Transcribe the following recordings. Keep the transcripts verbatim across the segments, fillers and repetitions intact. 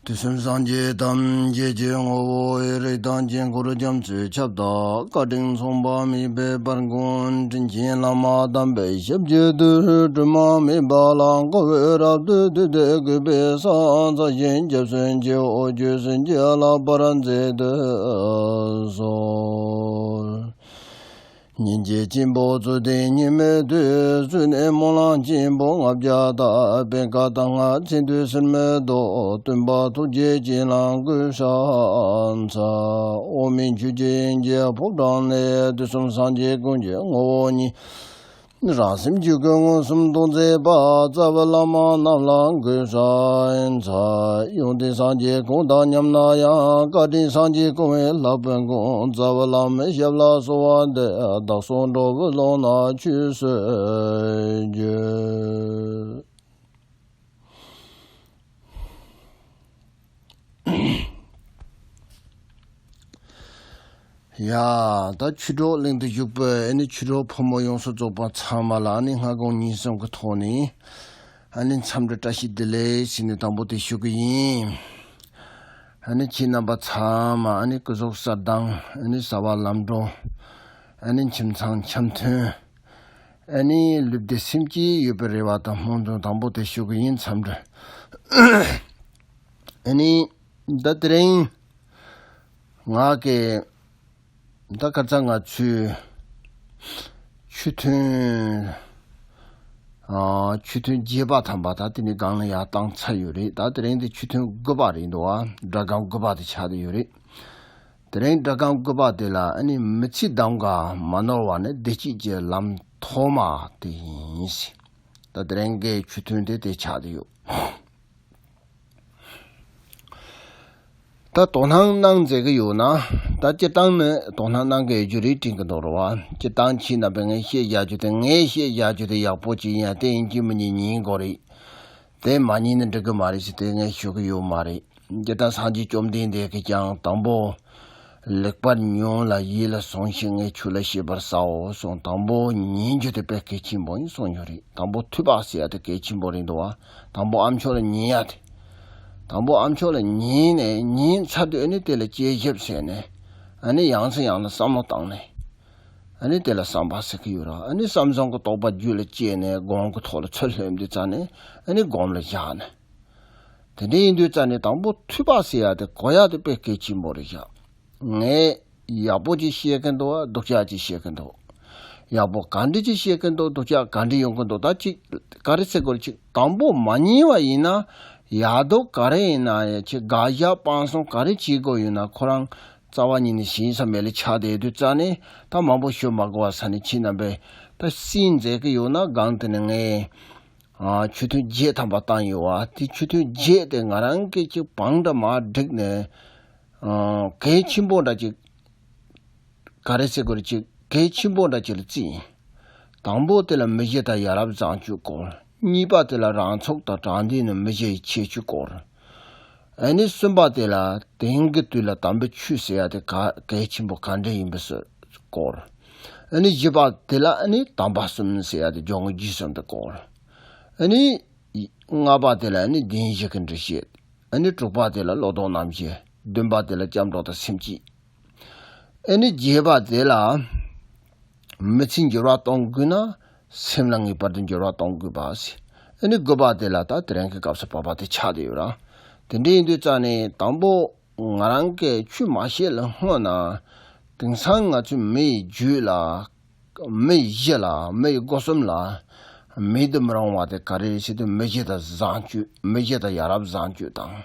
དུས་གསུམ་སངས་རྒྱས་ཐམས་ཅད་ཀྱི་ངོ་བོ་ཨེ་རིགས་དང་དཀྱིལ་འཁོར་རྒྱ་མཚོའི་ཁྱབ་བདག་བཀའ་དྲིན་མཚུངས་པ་མེད་པའི་དཔལ་མགོན་དྲིན་ཅན་བླ་མ་དམ་པའི་ཞབས་ཀྱི་རྡུལ་དྲི་མ་མེད་པ་ལ་འཁོར་བའི་རབ་ཏུ་བཏུད་དེ་གུས་པས་ཕྱག་འཚལ་ཞིང་སྐྱབས་སུ་མཆིའོ། རྗེས་སུ་མཆི་ལགས་པར་མཛད་དུ་གསོལ། སྙིང་རྗེ་ཆེན་པོ་གཙུག་སྟེ་སྙིགས་མའི་དུས། བཙུན་ནས་སྨོན་ལམ་ཆེན་པོ་ལྔ་བརྒྱ་དག་པད་དཀར་ལྟར་ལྔ་ཚིག་བདུན་ཟེར་མི་ལྡོག་སྟོན་པ་ཐུགས་རྗེ་ཅན་ལ་གུས་ཕྱག་འཚལ། འོག་མིན་ཆོས་ཀྱི་དབྱིངས་ཀྱི་ཕོ་བྲང་ནས། དུས་གསུམ་སངས་རྒྱས་ཀུན་གྱི་ངོ་བོ་ཉིད། རང་སེམས་རྒྱུད་ཀྱི་མངོན་སུམ་རྟོགས་མཛད་པ། རྩ་བའི་བླ་མ་རྣམས་ལ་གུས་ཕྱག་འཚལ། ཡོན་ཏན་སངས་རྒྱས་གང་དང་མཉམ་ན་ཡང་། བཀའ་དྲིན་སངས་རྒྱས་གང་བས་ལྷག་པའི་མགོན། རྩ་བའི་བླ་མའི་ཞབས་ལ་གསོལ་བ་འདེབས། བདག་སོགས་འགྲོ་བའི་ལམ་སྣ་ཆོས་སུ་བསྒྱུར། ཡ། ད་ཆོས་གྲོགས་གླིང་དུ་བཞུགས་པའི་ཨ་ནི་ཆོས་གྲོགས་ཕོ་མོ་ཡོངས་སུ་རྫོགས་པ་ཚང་མ་ལ་ཨ་ནི་སྔ་དགོང་ཉིན་གསུམ་གྱི་ཐོག་ནས་ཨ་ནི་འཚམས་འདྲི་བཀྲ་ཤིས་བདེ་ལེགས་ཟེར་ནས་དང་པོ་དེ་ཞུ་གི་ཡིན། ཨ་ནི་ཁྱེད་རྣམ་པ་ཚང་མ་ཨ་ནི་སྐུ་གཟུགས་གསལ་ཐང་། ཨ་ནི་བྱ་བ་ལམ་འགྲོ། ཨ་ནི་ཁྱིམ་ཚང་འཆམ་མཐུན། ཨ་ནི་ལུས་བདེ་སེམས་སྐྱིད་ཡོད་པའི་རེ་བ་དང་སྨོན་འདུན་དང་པོ་དེ་ཞུ་གི་ཡིན། འཚམས་འདྲི། ཨ་ནི་ད་དེ་རིང་ང་གི་ད་ཁ་སང་ང་ཚོའི་ཆོས་ཐུན། ཨ། ཆོས་ཐུན་བརྒྱད་པ་ཐམ་པ་ད་དེ་ནས་སྒང་ལ་ཡར་བཏང་ཚར་ཡོད་རེད། ད་དེ་རིང་དེ་ཆོས་ཐུན་དགུ་པ་རེད་འདུག་བ། སྒྲ་སྒམ་དགུ་པ་དེ་ཆགས་བསྡད་ཡོད་རེད། དེ་རིང་སྒྲ་སྒམ་དགུ་པ་དེ་ལ་ཨ་ནི་མི་ཚེའི་གདམས་ངག་མ་ནོར་བ་ནི་བདེ་སྐྱིད་ཀྱི་ལམ་ཐོག་མ་དེ་ཡིན་ཟེར། ད་དེ་རིང་གི་ཆོས་ཐུན་དེ་དེ་ཆགས་བསྡད་ཡོད། ད་དོ་སྣང་གནང་མཛད་ཀྱི་ཡོད་ན། ད་སྤྱིར་བཏང་ནི་དོ་སྣང་གནང་གི་ཡོད་རྒྱུ་རེད་དྲན་གྱི་འདུག་རེད་བ། སྤྱིར་བཏང་ཁྱེད་རྣམ་པས་ངས་བཤད་བཞག་རྒྱུ་དེ། ངས་བཤད་བཞག་རྒྱུ་དེ་ཡག་པོ་ཅིག་ཡིན་ཡང་དེ་ཡིན་གཅིག་མིན་གཅིག་ཉན་དགོས་རེད། དེ་མ་ཉན་ན་འགྲིག་གི་མ་རེད་ཟེར་དེ་ངས་ཞུ་གི་ཡོད་མ་རེད། སྤྱིར་བཏང་སངས་རྒྱས་བཅོམ་ལྡན་འདས་ཀྱིས་ཀྱང་དང་པོ། ལེགས་པར་ཉོན་ལ་ཡིད་ལ་ཟུངས་ཤིག་ངས་ཁྱོད་ལ་བཤད་པར་བྱའོ་གསུངས། དང་པོ་ཉན་རྒྱུ་དེ་དཔེ་གལ་ཆེན་པོ་ཡིན་གསུངས་ཡོད་རེད། དང་པོ་ཐོས་པ་ཟེར་ཡ་དེ་གལ་ཆེན་པོ་རེད་འདུག་བ། དང་པོ་ཨ་མཆོག་ལ་ཉན་ཡ་དེ། དང་པོ་ཨ་མཆོག་ལ་ཉན་ནས་ཉན་ཚར་དུས་ཨ་ནི་དེ་ལ་དཔྱད་ཞིབ་བྱས་ནས། ཨ་ནི་ཡང་སེ་ཡང་ལ་བསམ་བློ་བཏང་ནས། ཨ་ནི་དེ་ལ་བསམ་པ་ཟེར་གི་ཡོད་ར། ཨ་ནི་བསམ་བཟང་གི་རྟོགས་པ་རྒྱུད་ལ་སྐྱེས་ནས་སྒོམ་གྱི་ཐོག་ལ་ཚུར་ལྷོད་དུས་ཙ་ནས་ཨ་ནི་སྒོམ་ལ་བཞག་ནས། དེ་འདྲ་ཡིན་དུས་ཙ་ནས་དང་པོ་ཐོས་པ་ཟེར་ཡ་དེ་གོ་ཡ་དེ་དཔེ་གལ་ཆེན་པོ་རེད་ཤག་ངས་ཡག་པོ་ཅིག་བཤད་ཀྱི་འདུག་བ། སྡུག་ཅག་ཅིག་བཤད་ཀྱི་འདུག་ཡག་པོ་ག་འདྲ་ཅིག་བཤད་ཀྱི་འདུག་སྡུག་ཅག་ག་འདྲ་ཡོང་གི་འདུག་ད་ཅིག་ག་རེ་ཟེར་དགོས་རེད། ཅིག་དང་པོ་མ་ཉན་པ་ཡིན་ན་ཡག་སྡུག་ག་རེ་ཡིན་ན་ཡང་ཅིག་དགག་བཞག་སྤང་གསུམ་ག་རེ་བྱེད་དགོས་ཡོད་ན་ཁོ་རང་རྩ་བ་ཉིད་ནས་ཞིང་ས་མེད་ལ་ཆགས་བསྡད་དུས་ཙ་ནས་ད་མང་པོ་ཞུ་མ་དགོས་པ་ས་ནས་ཁྱེད་རྣམ་པས་ད་སེམས་མཛད་ཀྱི་ཡོད་ན་སྒང་དེ་ནས་ངས། ཨ། ཆོས་ཐུན་བརྒྱད་ཐམ་པ་བཏང་ཡོད་བ། དེ་ཆོས་ཐུན་བརྒྱད་དེ་ང་རང་གིས་ཅིག་བང་འདྲ་མར་བསྒྲིགས་ནས། ཨ། གལ་ཆེན་པོ་འདྲ་ཅིག་ག་རེ་ཟེར་དགོས་རེད། ཅིག་གལ་ཆེན་པོ་འདྲ་ཅིག་ལ་བརྩིས་ཡིན། དང་པོ་དེ་ལ་མི་གཞི་དང་ཡ་རབས་བཟང་སྤྱོད་སྐོར། གཉིས་པ་དེ་ལ་རང་ཚུགས་དང་དྲང་བདེན་ནི་མི་གཞི་ཡི་ཁྱད་ཆོས་སྐོར། ཨ་ནི་གསུམ་པ་དེ་ལ་དེང་གི་དུས་ལ་དམ་པའི་ཆོས་ཟེར་ཡ་དེ་ག་གལ་ཆེན་པོ་ག་འདྲ་ཡིན་པའི་སྐོར། ཨ་ནི་བཞི་པ་དེ་ལ་ཨ་ནི་དམ་པ་གསུམ་ཟེར་ཡ་དེ་སྦྱོར་དངོས་རྗེས་གསུམ་དེ་སྐོར། ཨ་ནི་ལྔ་པ་དེ་ལ་ཨ་ནི་བདེན་བཞི་གི་འགྲེལ་བཤད། ཨ་ནི་དྲུག་པ་དེ་ལ་བློ་ལྡོག་རྣམ་བཞི། བདུན་པ་དེ་ལ་སྐྱབས་འགྲོ་དང་སེམས་བསྐྱེད། ཨ་ནི་བརྒྱད་པ་དེ་ལ། མི་ཚེ་འགྱུར་བ་གཏོང་དགོས་ན་སེམས་ལ་ངེས་པར་དུ་འགྱུར་བ་གཏོང་དགོས་པ་ཟེར། ཨ་ནི་དགུ་པ་དེ་ལ་ད་དེ་རིང་གི་སྐབས་སུ་བབ་པ་དེ་ཆགས་བསྡད་ཡོད་ར། དེ་འདྲ་ཡིན་དུས་ཙ་ནས་དང་པོ་ང་རང་གིས་ཆོས་མ་བཤད་ལ་སྔོན་ན། དེང་སང་ང་ཚོས་མི་ཡི་རྒྱུད་ལ། མི་ཡི་གཞི་ལ། མི་ཡི་སྒོ་གསུམ་ལ། མེད་དུ་མི་རུང་བ་དེ་ག་རེ་རེད་ཟེར་དུས་མི་གཞི་དང་བཟང་སྤྱོད། མི་གཞི་དང་ཡ་རབས་བཟང་སྤྱོད་དང་།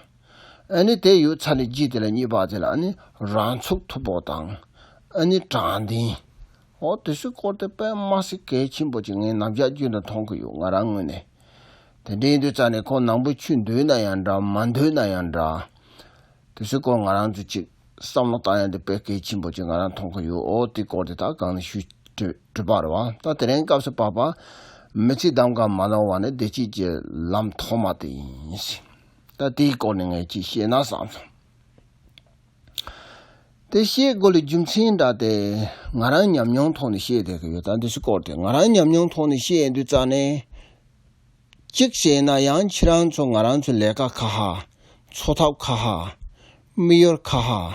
ཨ་ནི་དེ་ཡོད་ཚར་ནས་རྗེས་དེ་ལ་གཉིས་པ་དེ་ལ་ཨ་ནི་རང་ཚུགས་མཐུ་པོ་དང་། ཨ་ནི་དྲང་བདེན། འོ་དེ་ཚོའི་སྐོར་དེ་དཔེ་མ་སྲིད་གལ་ཆེན་པོ་ཅིག་ངས་ནམ་ཞག་རྒྱུན་དུ་མཐོང་གི་ཡོད། ང་རང་ངོས་ནས། དེ་འདྲ་ཡིན་དུས་ཙ་ནས་ཁོང་ནང་པའི་ཆོས་འདོད་ན་ཡང་འདྲ། མ་འདོད་ན་ཡང་འདྲ། དེ་ཚོའི་སྐོར་ང་རང་ཚོས་ཅིག་བསམ་བློ་བཏང་ཡ་དེ་དཔེ་གལ་ཆེན་པོ་ཅིག་ང་རང་མཐོང་གི་ཡོད། འོ་དེའི་སྐོར་དེ་ད་གང་ནས་ཞུས་གྲུབ་པ་རེད་བ། ད་དེ་རིང་སྐབས་སུ་བབ་པ་མི་ཚེའི་གདམས་ངག་མ་ནོར་བ་ནི་བདེ་སྐྱིད་ཀྱི་ལམ་ཐོག་མ་དེ་ཡིན་ཟེར། ད་དེའི་སྐོར་ནས་ངས་ཅིག་བཤད་ན་བསམ་སོང་། དེ་བཤད་དགོས་ལ་རྒྱུ་མཚན་འདྲ་དེ་ང་རང་ཉམས་མྱོང་ཐོག་ནས་བཤད་བསྡད་ཀྱི་ཡོད། ད་འདི་ཚོའི་སྐོར་དེ་ང་རང་ཉམས་མྱོང་ཐོག་ནས་བཤད་ཡོང་དུས་ཙ་ནས། གཅིག་བྱས་ན་ཡང་ཁྱེད་རང་ཚོ་ང་རང་ཚོའི་ལས་ཀ་ཁ་ཧ། འཚོ་ཐབས་ཁ་ཧ། མི་ཡུལ་ཁ་ཧ།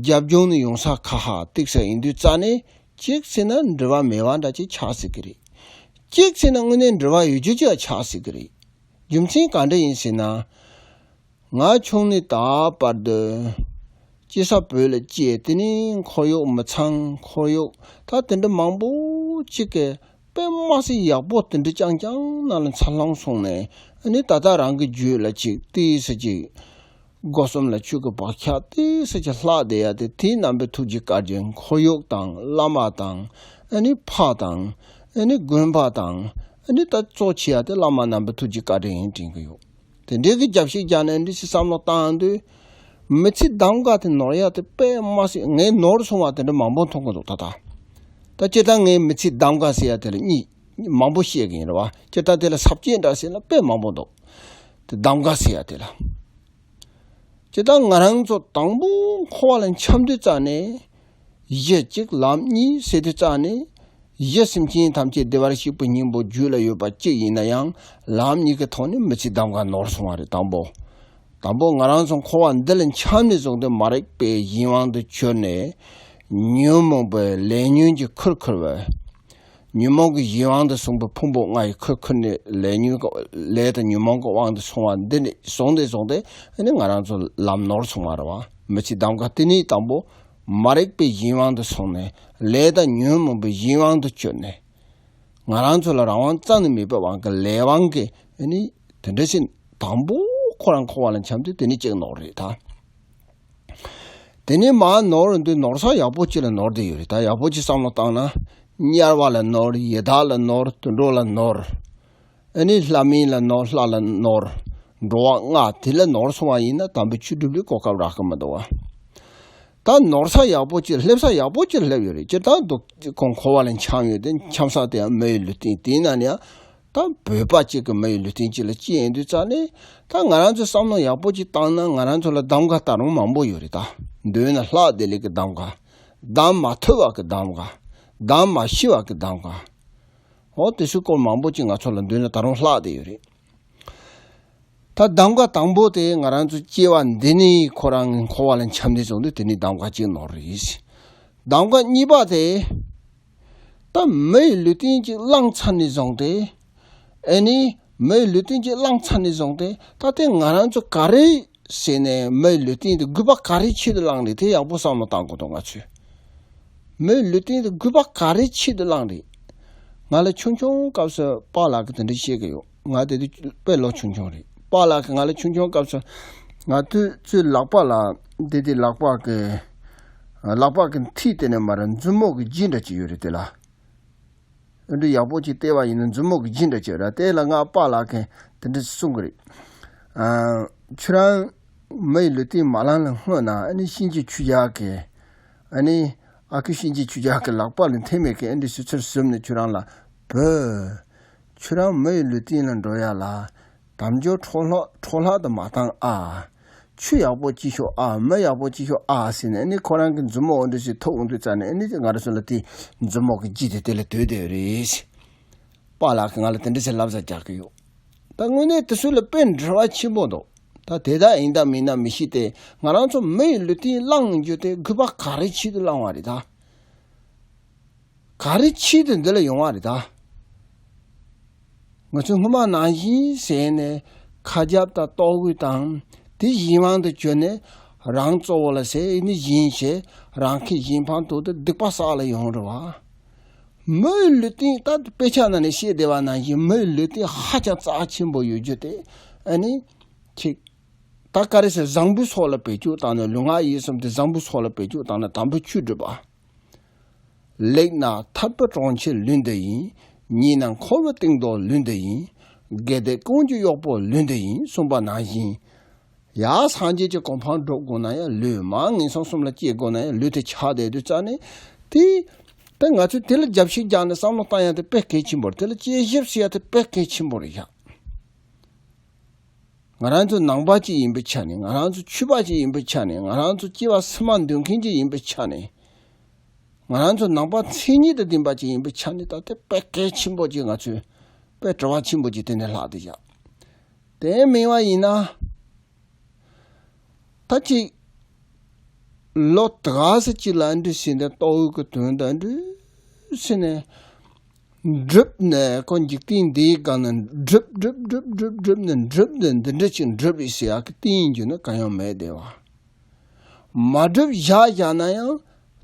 རྒྱབ་ལྗོངས་ནས་ཡོང་ས་ཁ་ཧ་ཏིག་ས་ཡིན་དུས་རྩ་ནས་གཅིག་ཟེར་ན་འབྲེལ་བ་མེད་པ་འདྲ་ཅིག་ཆགས་སྲིད་ཀྱི་རེད། གཅིག་ཟེར་ན་དངོས་གནས་འབྲེལ་བ་ཡོད་རྒྱུ་ཅིག་ཆགས་སྲིད་ཀྱི་རེད། རྒྱུ་མཚན་ག་འདྲ་ཡིན་ཟེར་ན། ང་ཆུང་ནས་ད་བར་དུ་སྐྱེ་ས་བོད་ལ་སྐྱེས། དེ་ནས་ཁོར་ཡུག་མི་ཚང་། ཁོར་ཡུག་ད་དེ་འདྲ་མང་པོ་ཅིག་གིས་དཔེ་མ་སྲིད་ཡག་པོ་དེ་འདྲ་རྐྱང་རྐྱང་ནང་ལ་འཚར་ལོངས་སོང་ནས། ཨ་ནི་ད་ལྟ་རང་གི་རྒྱུད་ལ་ཅིག་ཏིག་ཙམ་ཅིག་སྒོ་གསུམ་ལ་ཆོས་ཀྱི་བག་ཆགས་ཏིག་ཙམ་ཅིག་ལྷག་བསྡད་ཡ་དེ། དེའི་རྣམ་པའི་ཐུགས་རྗེ་བཀའ་དྲིན། ཁོར་ཡུག་དང་བླ་མ་དང་། ཨ་ནི་ཕ་དང་། ཨ་ནི་དགོན་པ་དང་། ཨ་ནི་ད་གཙོ་ཆེ་ཡ་དེ་བླ་མ་རྣམ་པའི་ཐུགས་རྗེ་བཀའ་དྲིན་ཡིན་དྲན་གྱི་ཡོད། དེ་འདྲའི་གི་རྒྱབ་བཤིག་རྒྱག་ནས་འདི་ཞིག་བསམ་བློ་བཏང་དུས། མི་ཚེ་གདམ་ག་དེ་ནོར་ཡ་དེ་དཔེ་མ་སྲིད་ངས་ནོར་སོང་བ་དེ་འདྲ་མང་པོ་མཐོང་གི་འདུག་ད་ལྟ། ད་སྤྱིར་བཏང་ངས་མི་ཚེ་གདམ་ག་ཟེར་ཡ་དེ་ལ་གཉིས་མང་པོ་བཤད་གི་ཡིན་རེད་བ། སྤྱིར་བཏང་དེ་ལ་ས་བཅད་འདྲ་ཟེར་ན་དཔེ་མང་པོ་འདུག་དེ་གདམ་ག་ཟེར་ཡ་དེ་ལ། སྤྱིར་བཏང་ང་རང་ཚོ་དང་པོ་འཁོར་བ་ལ་འཁྱམས་དུས་རྩ་ནས། གཞི་གཅིག་ལམ་གཉིས་ཟེར་དུས་རྩ་ནས། གཞི་སེམས་ཅན་ཐམས་ཅད་བདེ་བར་གཤེགས་པའི་སྙིང་པོ་རྒྱུད་ལ་ཡོད་པ་གཅིག་ཡིན་ན་ཡང་། ལམ་གཉིས་ཀྱི་ཐོག་ནས་མི་ཚེ་གདམ་ག་ནོར་སོང་བ་རེད། དང་པོ། དང་པོ་ང་རང་ཚོ་འཁོར་བ་འདི་ལ་འཁྱམས་ནས་བཟུང་སྟེ་མ་རིག་པའི་གཞན་དབང་དུ་གྱུར་ནས། ཉོན་མོངས་པའི་ལས་ཉོན་གྱིས་ཁུར་ཁུར་བས། ཉོན་མོངས་ཀྱི་གཞན་དབང་དུ་སོང་བའི་ཕུང་པོ་ལྔ་ཡིས་ཁུར་ཁུར་ནས། ལས་ཉོན་གྱི་ལས་དང་ཉོན་མོངས་ཀྱི་དབང་དུ་སོང་བ་འདི་ནས་བཟུང་སྟེ་བཟུང་སྟེ། ཨ་ནི་ང་རང་ཚོ་ལམ་ནོར་སོང་བ་རེད་བ། མི་ཚེ་གདམ་ག་དེ་ནས་དང་པོ་མ་རིག་པའི་གཞན་དབང་དུ་སོང་ནས། ལས་དང་ཉོན་མོངས་པའི་གཞན་དབང་དུ་གྱུར་ནས། ང་རང་ཚོ་ལ་རང་དབང་རྩ་ནས་མེད་པའི་དབང་གིས། ལས་དབང་གིས། ཨ་ནི་དེ་འདྲ་ཞིག་དང་པོ་ཁོ་རང་འཁོར་བ་ལ་འཁྱམས་དུས་དེ་ནས་གཅིག་ནོར་རེད་ད། དེ་ནས་མར་ནོར་འདི་ནོར་ས་ཡག་པོ་ཅིག་ལ་ནོར་བསྡད་ཡོད་རེད་ད། ཡག་པོ་ཅིག་བསམ་བློ་བཏང་ན། དམྱལ་བ་ལ་ནོར། ཡི་དྭགས་ལ་ནོར། དུད་འགྲོ་ལ་ནོར། ཨ་ནི་ལྷ་མིན་ལ་ནོར། ལྷ་ལ་ནོར། འགྲོ་བ་ལྔ་དེ་ལ་ནོར་སོང་བ་ཡིན་ན་དམ་པའི་ཆོས་སྒྲུབ་ལུགས་གོ་སྐབས་རག་གི་མི་འདུག་བ། ད་ནོར་ས་ཡག་པོ་ཅིག་སླེབས་ས་ཡག་པོ་ཅིག་སླེབས་ཡོད་རེད། སྤྱིར་བཏང་སྡུག་ཁོང་འཁོར་བ་ལ་འཁྱམས་ཡོད་དེ། འཁྱམས་ས་དེ་ཡང་མི་ཡི་ལུས་རྟེན་དེ་ཡིན་ན་ནི་ཡང་། ད་བོད་པ་གཅིག་གི་མི་ཡི་ལུས་རྟེན་གཅིག་ལ་སྐྱེས་ཡིན་དུས་རྩ་ནས། ད་ང་རང་ཚོས་བསམ་བློ་ཡག་པོ་ཅིག་བཏང་ན། ང་རང་ཚོ་ལ་གདམ་ག་ད་རུང་མང་པོ་ཡོད་རེད་ད། མདུན་ན་ལྷག་བསྡད་ལེ་གི་གདམ་ག་བདམས་མ་ཐུབ་པ་གི་གདམ་ག་བདམས་མ་ཤེས་པ་གི་གདམ་ག་འོ་དེ་ཚོའི་སྐོར་མང་པོ་ཅིག་ང་ཚོ་ལ་མདུན་ན་ད་རུང་ལྷག་བསྡད་ཡོད་རེད། ད་གདམ་ག་དང་པོ་དེ་ང་རང་ཚོ་སྐྱེ་བ་འདི་ནས་ཁོ་རང་འཁོར་བ་ལ་འཁྱམས་ནས་བཟུང་སྟེ། དེ་ནས་གདམ་ག་གཅིག་ནོར་རེད། གདམ་ག་གཉིས་པ་དེ། ད་མི་ཡི་ལུས་རྟེན་གཅིག་བླངས་ཚར་ནས་བཟུང་སྟེ། ཨེ་ནི་མི་ཡི་ལུས་རྟེན་གཅིག་བླངས་ཚར་ནས་བཟུང་སྟེ། ད་ལྟའི་ང་རང་ཚོ་ག་རེ་ཟེར་ནས་མི་ཡི་ལུས་རྟེན་དེ་དགོས་པ་ག་རེ་ཆེད་དུ་བླངས་རེད། དེ་ཡག་པོ་བསམ་བློ་བཏང་དགོས་འདུག་ང་ཚོས། མི་ཡི་ལུས་རྟེན་དེ་དགོས་པ་ག་རེ་ཆེད་དུ་བླངས་རེད། ང་ལ་ཆུང་ཆུང་སྐབས་སུ་པཱ་ལགས་ཀྱིས་དེ་འདྲ་བཤད་ཀྱི་ཡོད། ང་དེ་དུས་དཔེ་ལོ་ཆུང་ཆུང་རེད། པཱ་ལགས་ཀྱིས་ང་ལ་ཆུང་ཆུང་སྐབས་སུ། ང་དུས་ཚོད་ལག་པ་ལ། དེ་དུས་ལག་པ་གི། ལག་པ་གི་མཐིལ་དེ་ནས་མར་མཛུབ་མོ་གི་རྒྱན་འདྲ་ཅིག་ཡོད་རེད་དེ་ལ། འདི་ཡག་པོ་ཅིག་བལྟས་པ་ཡིན་ན་མཛུབ་མོ་གི་རྒྱན་འདྲ་ཅིག་ཡོད་རེད། དེ་ལ་ང་པཱ་ལགས་ཀྱིས་དེ་འདྲ་གསུང་གི་རེད། ཨ། ཁྱོད་རང་མི་ཡི་ལུས་རྟེན་མ་བླངས་ལ་སྔོན་ན། ཨ་ནི་གཤིན་རྗེ་ཆོས་རྒྱལ་གྱིས། ཨ་ནི། ཨ་ཁུ་གཤིན་རྗེ་ཆོས་རྒྱལ་གྱི་ལག་པ་ལ་འཐེན་མེད་ཀི། ཨ་འདི་ཞུ་ཚུལ་བཟུམ་ནས་ཁྱོད་རང་ལ། བུ། ཁྱོད་རང་མི་ཡི་ལུས་རྟེན་ལ་འགྲོ་ཡ་ལ། དལ་འབྱོར་འཕྲོ་བརླག་འཕྲོ་བརླག་ཏུ་མ་བཏང་ཨ། ཆོས་ཡག་པོ་ཅིག་ཤོག་ཨ། མི་ཡག་པོ་ཅིག་ཤོག་ཨ་ཟེར་ནས། ཨ་ནི་ཁོ་རང་གི་མཛུབ་མོ་འོ་འདྲ་ཞིག་ཐུག་འོང་དུས་ཙ་ནས། ཨ་ནི་ང་རང་ཚོ་ལ་དེ་མཛུབ་མོ་གི་རྒྱན་དེ་དེ་ལ་སྡོད་བསྡད་རེད། པཱ་ལགས་ཀྱིས་ང་ལ་དེ་འདྲ་ཞིག་ལབ་ས་རྒྱག་གི་ཡོད། ད་དངོས་གནས་དེ་ཚོ་ལ་དཔེ་འབྲེལ་བ་ཆེན་པོ་འདུག་ད་དེ་དག་ཡིན་དང་མིན་ན་མི་ཤེས་ཏེ། ང་རང་ཚོ་མི་ཡི་ལུས་རྟེན་བླངས་རྒྱུ་དེ་དགོས་པ་ག་རེ་ཆེད་དུ་བླངས་པ་རེད་ད། ག་རེ་ཆེད་དུ་འདི་ལ་ཡོང་བ་རེད་ད། ང་ཚོས་སྔོན་མ་ནང་བཞིན་ཟེར་ནས་ཁ་རྒྱབ་དང་ལྟོ་གོས་དང་དེ་གཞན་དབང་དུ་གྱུར་ནས། རང་གཙོ་བོ་ལ་ཟེར་ནས་གཞན་བྱས། རང་ཁེ་གཞན་ཕན་དོན་དུ་སྡིག་པ་བསགས་ལ་ཡོང་རེད་བ། མི་ཡི་ལུས་རྟེན་ད་དཔེ་ཆ་ནང་ནས་བཤད་བསྡད་པ་ནང་བཞིན། མི་ཡི་ལུས་རྟེན་ཧ་ཅང་རྩ་ཆེན་པོ་ཡོད་རྒྱུ་དེ། ཨ་ནི། ཅིག་ད་ག་རེ་ཟེར། བཟང་པོའི་ཚོགས་ལ་བེད་སྤྱོད་བཏང་ནས། ལུས་ངག་ཡིད་གསུམ་དེ་བཟང་པོའི་ཚོགས་ལ་བེད་སྤྱོད་བཏང་ནས་དམ་པའི་ཆོས་སྒྲུབ་པ། ལེགས་ན་ཐར་པའི་གྲོང་ཁྱེར་ལུས་འདི་ཡིན། ཉེས་ན་འཁོར་བའི་གཏིང་རྡོ་ལུས་འདི་ཡིན། དགེ་སྡིག་ཀུན་གྱི་གཡོག་པོ་ལུས་འདི་ཡིན། གསུངས་པ་ནང་བཞིན། ཡ། སངས་རྒྱས་ཀྱི་གོ་འཕང་སྒྲུབ་དགོས་ན་ཡང་ལུས། མར་ངན་སོང་གསུམ་ལ་སྐྱེ་དགོས་ན་ཡང་ལུས་དེ་ཆགས་བསྡད་དུས་ཙ་ནས། དེ། དེ་ང་ཚོས་དེ་ལ་རྒྱབ་བཤིག་རྒྱག་ནས་བསམ་བློ་བཏང་ཡ་དེ་དཔེ་གལ་ཆེན་པོ་རེད། དེ་ལ་དཔྱད་ཞིབ་བྱེད་ཡ་དེ་དཔེ་གལ་ཆེན་པོ་རེད་ཤག་ང་རང་ཚོ་ནང་པ་ཅིག་ཡིན་པའི་ཆ་ནས། ང་རང་ཚོ་ཆོས་པ་ཅིག་ཡིན་པའི་ཆ་ནས། ང་རང་ཚོ་སྐྱེ་བ་ཕྱི་མ་འདོད་མཁན་ཅིག་ཡིན་པའི་ཆ་ནས། ང་རང་ཚོ་ནང་པ་མཚན་ཉིད་དང་ལྡན་པ་ཅིག་ཡིན་པའི་ཆ་ནས། ད་དེ་དཔེ་གལ་ཆེན་པོ་ཅིག་ང་ཚོས་དཔེ་དྲི་བ་ཆེན་པོ་ཅིག་དེ་ནས་ལྷག་བསྡད་ཤག་དེ་མིན་པ་ཡིན་ན། ད་ཅིག་ལོ་དགའ་ས་ཅིག་ལ་འདྲི་ཟིན་ཏེ་ལྟོ་འོད་ཀྱི་དོན་དུ་འདྲི་ཟིན་ནས། སྒྲུབ་ནས་ཁོ་འཇིག་རྟེན་འདིའི་སྒང་ན་སྒྲུབ་སྒྲུབ་སྒྲུབ་སྒྲུབ་སྒྲུབ་ནས་སྒྲུབ་ནས་འདི་འདྲ་ཅིག་འགྲུབ་རེད་ཟེར་ཡག་གི་རྟེན་ཡིན་རྒྱུ་ན་གང་ཡང་མེད་བསྡད་པ། མ་སྒྲུབ་བཞག་བཞག་ན་ཡང་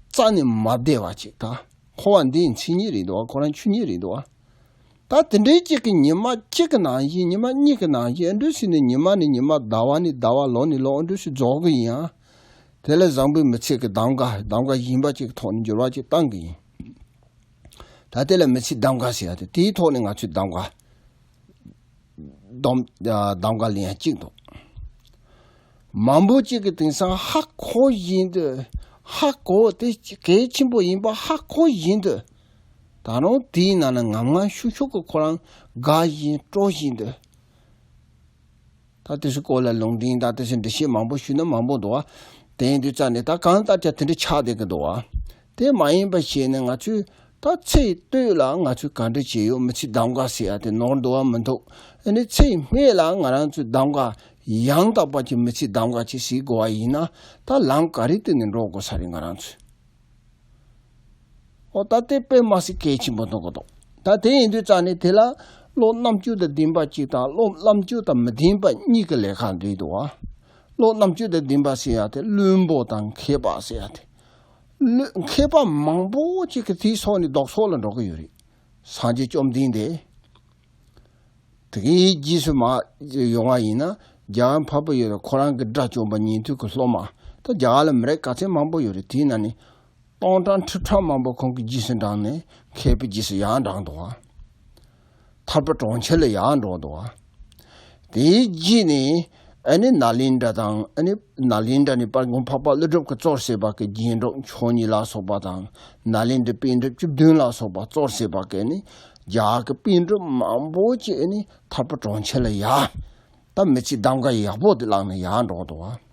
རྩ་ནས་མ་བདེ་བ་ཅིག་ད། འཁོར་བ་འདིའི་མཚན་ཉིད་རེད་འདུག་བ། ཁོ་རང་ཆོས་ཉིད་རེད་འདུག་བ། ད་དེ་འདྲའི་ཅིག་གི་ཉི་མ་གཅིག་གི་ནང་བཞིན་ཉི་མ་གཉིས་ཀྱི་ནང་བཞིན་ཨ་འདྲ་ཟེར་ནས་ཉི་མ་ནས་ཉི་མ་ཟླ་བ་ནས་ཟླ་བ་ལོ་ནས་ལོ་ཨ་འདྲ་ཟེར་རྫོགས་གི་ཡིན་ཨ། དེ་ལ་བཟང་པོའི་མི་ཚེ་གི་གདམ་ག་གདམ་ག་གཞན་པ་ཅིག་གི་ཐོག་ནས་འགྱུར་བ་ཅིག་བཏང་གི་ཡིན། ད་དེ་ལ་མི་ཚེའི་གདམ་ག་ཟེར་ཡ་དེ་དེའི་ཐོག་ནས་ང་ཚོས་གདམ་ག་གདམ་གདམ་ག་ལེན་ཡ་གཅིག་འདུག་མང་པོ་ཅིག་གིས་དེང་སང་ཧ་གོ་བཞིན་དུ་ཧ་གོ་དེ་གལ་ཆེན་པོ་ཡིན་པ་ཧ་གོ་བཞིན་དུ་ད་རུང་དེའི་ནང་ན་ངམ་ངམ་ཤུགས་ཤུགས་ཀྱིས་ཁོ་རང་དགའ་བཞིན་སྤྲོ་བཞིན་དུ། ད་དེ་ཚོའི་སྐོར་ལ་ལུང་འདྲེན་དང་དེ་ཚོའི་འགྲེལ་བཤད་མང་པོ་ཞུས་ན་མང་པོ་འདུག་བ། དེ་ཡིན་དུས་ཙང་ནས་ད་གང་ལྟར་ཀྱང་དེ་འདྲ་ཆགས་བསྡད་ཀྱི་འདུག་བ། དེ་མ་ཡིན་པ་བྱས་ནས་ང་ཚོས་ད་ཚེ་སྟོད་ལ་ང་ཚོས་ག་འདྲ་བྱས་ཡོད། མི་ཚེ་གདམ་ག་ཟེར་ཡ་དེ་ནོར་འདུག་བ་མི་འདུག་ཨ་ནི་ཚེ་སྨད་ལ་ང་རང་ཚོས་གདམ་ག་ཡང་དག་པ་གྱི་མི་ཚེ་གདམ་ག་ཅིག་ཟེར་དགོས་བ་ཡིན་ན་ད་ལམ་ག་རེ་བསྟན་ནས་འགྲོ་དགོས་ས་རེད་ང་རང་ཚོས། ཨོ་ད་དེ་དཔེ་མ་སྲིད་གལ་ཆེན་པོ་མཐོང་གི་འདུག་ད་དེ་ཡིན་དུས་ཙང་ནས་དེ་ལ་བློ་རྣམ་དཔྱོད་དང་ལྡན་པ་གཅིག་དང་བློ་རྣམ་དཔྱོད་དང་མི་ལྡན་པ་གཉིས་ཀྱི་ལས་ཀ་འདུས་འདུག་བ། བློ་རྣམ་དཔྱོད་དང་ལྡན་པ་ཟེར་ཡ་དེ་བླུན་པོ་དང་མཁས་པ་ཟེར་ཡ་དེ། བླུན་མཁས་པ་མང་པོ་ཅིག་གིས་དེའི་སོགས་ནས་ལྡོག་ཕྱོགས་ལ་འགྲོ་གི་ཡོད་རེད། སངས་རྒྱས་བཅོམ་ལྡན་འདས། དེ་གའི་རྗེས་སུ་མ་ཡོང་བ་ཡིན་ན་རྒྱལ་བ་འཕགས་པ་ཡོད་རེད། ཁོ་རང་གི་དགྲ་བཅོམ་པ་ཉན་ཐོས་ཀྱི་སློབ་མ་ད་རྒྱ་གར་ལ་མི་རིགས་ག་ཚད་མང་པོ་ཡོད་རེད། དེའི་ནང་ནས་སྟོང་ཕྲག་ཁྲི་ཕྲག་མང་པོ་ཁོང་གི་རྗེས་སུ་འབྲངས་ནས་མཁས་པའི་རྗེས་སུ་ཡང་འབྲངས་འདུག་བ། ཐར་པ་གྲོང་ཁྱེར་ལ་ཡང་འགྲོ་འདུག་བ། དེའི་རྗེས་ནས་ཨ་ནི་ནཱ་ལེནྡྲ་དང་ཨ་ནི་ནཱ་ལེནྡྲ་ནས་དཔལ་མགོན་འཕགས་པ་ཀླུ་སྒྲུབ་ཀྱིས་གཙོར་བྱས་པ་གི་རྒྱན་དྲུག་མཆོག་གཉིས་ལ་སོགས་པ་དང་ནཱ་ལེནྡྲའི་པཎ་གྲུབ་བཅུ་བདུན་ལ་སོགས་པ་གཙོར་བྱས་པ་གི་ཨ་ནི་རྒྱ་གར་གྱི་པཎ་གྲུབ་མང་པོ་ཅིག་ཨ་ནི་ཐར་པ་གྲོང་ཁྱེར་ལ་ཡ། ད་མི་ཚེ་གདམ་ག་ཡག་པོ་དེ་བླངས་ནས་ཡར་འགྲོ་འདུག་བ།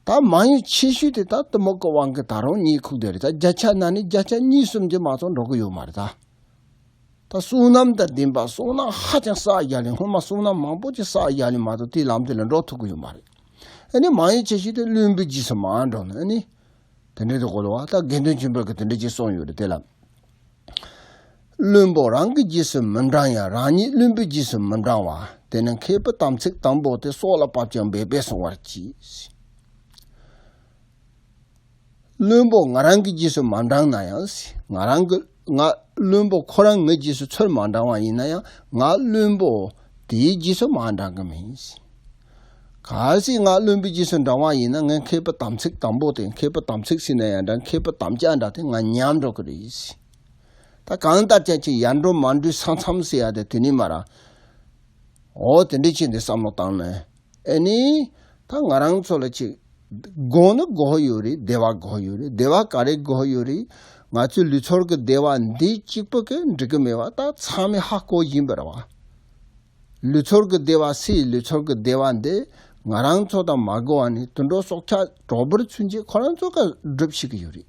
ད་མང་ཡུལ་ཆེ་ཤོས་དེ་ད་གཏི་མུག་གི་དབང་གིས་ད་རུང་གཉིད་ཁུག་བསྡད་རེད། ད་བརྒྱ་ཆ་ན་ནི་བརྒྱ་ཆ་གཉིས་གསུམ་གྱི་མ་གཏོགས་འགྲོ་གི་ཡོད་མ་རེད་ད། ད་བསོད་ནམས་དང་ལྡན་པ་བསོད་ནམས་ཧ་ཅང་བསགས་ཡ་ལེ་སྔོན་མ་བསོད་ནམས་མང་པོ་ཅིག་བསགས་ཡ་ལེ་མ་གཏོགས་དེའི་ལམ་དེ་ལ་འགྲོ་ཐུབ་ཀྱི་ཡོད་མ་རེད། ཨ་ནི་མང་ཡུལ་ཆེ་ཤོས་དེ་བླུན་པོའི་རྗེས་སུ་མར་འགྲོ་ནས་ཨ་ནི། དེ་འདྲའི་དུ་གོ་ལ་བ་ད་དགེ་འདུན་ཆོས་འཕེལ་གྱིས་དེ་འདྲ་ཅིག་གསུངས་ཡོད་རེད་དེ་ལ། བླུན་པོ་རང་གི་རྗེས་སུ་མི་འབྲང་ཡང་རང་ཉིད་བླུན་པོའི་རྗེས་སུ་མི་འབྲང་བ། དེ་ནི་མཁས་པའི་དམ་ཚིག་དང་པོ་སྟེ། སྲོག་ལ་བབ་ཀྱང་འབད་པས་བསྲུང་བར་གྱིས། བླུན་པོ་ང་རང་གི་རྗེས་སུ་མ་འབྲང་ན་ཡང་ང་རང་གི་ང་བླུན་པོ་ཁོ་རང་ངའི་རྗེས་སུ་ཚུར་མ་འབྲང་བ་ཡིན་ན་ཡང་ང་བླུན་པོ་དེའི་རྗེས་སུ་མ་འབྲང་གི་མིན། གལ་སྲིད་ང་བླུན་པོའི་རྗེས་སུ་འབྲང་བ་ཡིན་ན་ངའི་མཁས་པའི་དམ་ཚིག་དང་པོ་དེ་མཁས་པའི་དམ་ཚིག་ཟེར་ན་ཡང་འདྲ་མཁས་པའི་དམ་བཅའ་འདྲ་དེ་ང་ཉམས་འགྲོ་གི་རེད། ད་གང་ལྟར་ཀྱང་ཅིག་ཡར་འགྲོ་མར་འགྲོའི་ས་མཚམས་ཟེར་ཡ་དེ་དེ་ནི་མ་ར། འོ་དེ་འདྲའི་ཆེད་དུ་བསམ་བློ་བཏང་ནས་ཨེ་ནི། ད་ང་རང་ཚོ་ལ་ཅིག་དགོས་ནི་དགོས་ཡོད་རེད། བདེ་བ་དགོས་ཡོད་རེད། བདེ་བ་ག་རེ་དགོས་ཡོད་རེད། ང་ཚོའི་ལུས་ཚོར་གྱི་བདེ་བ་འདི་གཅིག་པུ་གིས་འགྲིག་གི་མེད་པ་ད་ཚང་མས་ཧ་གོ་བཞིན་པ་རེད་བ། ལུས་ཚོར་གྱི་བདེ་བ་སའི་ལུས་ཚོར་གྱི་བདེ་བ་འདི་ང་རང་ཚོ་དང་མ་འགལ་བ་ནི་དུད་འགྲོ་སྲོག་ཆགས་གྲོག་སྦུར་ཚུན་ཆད་ཁོ་རང་ཚོ་ག་སྒྲུབ་ཤེས་ཀྱི་ཡོད་རེད།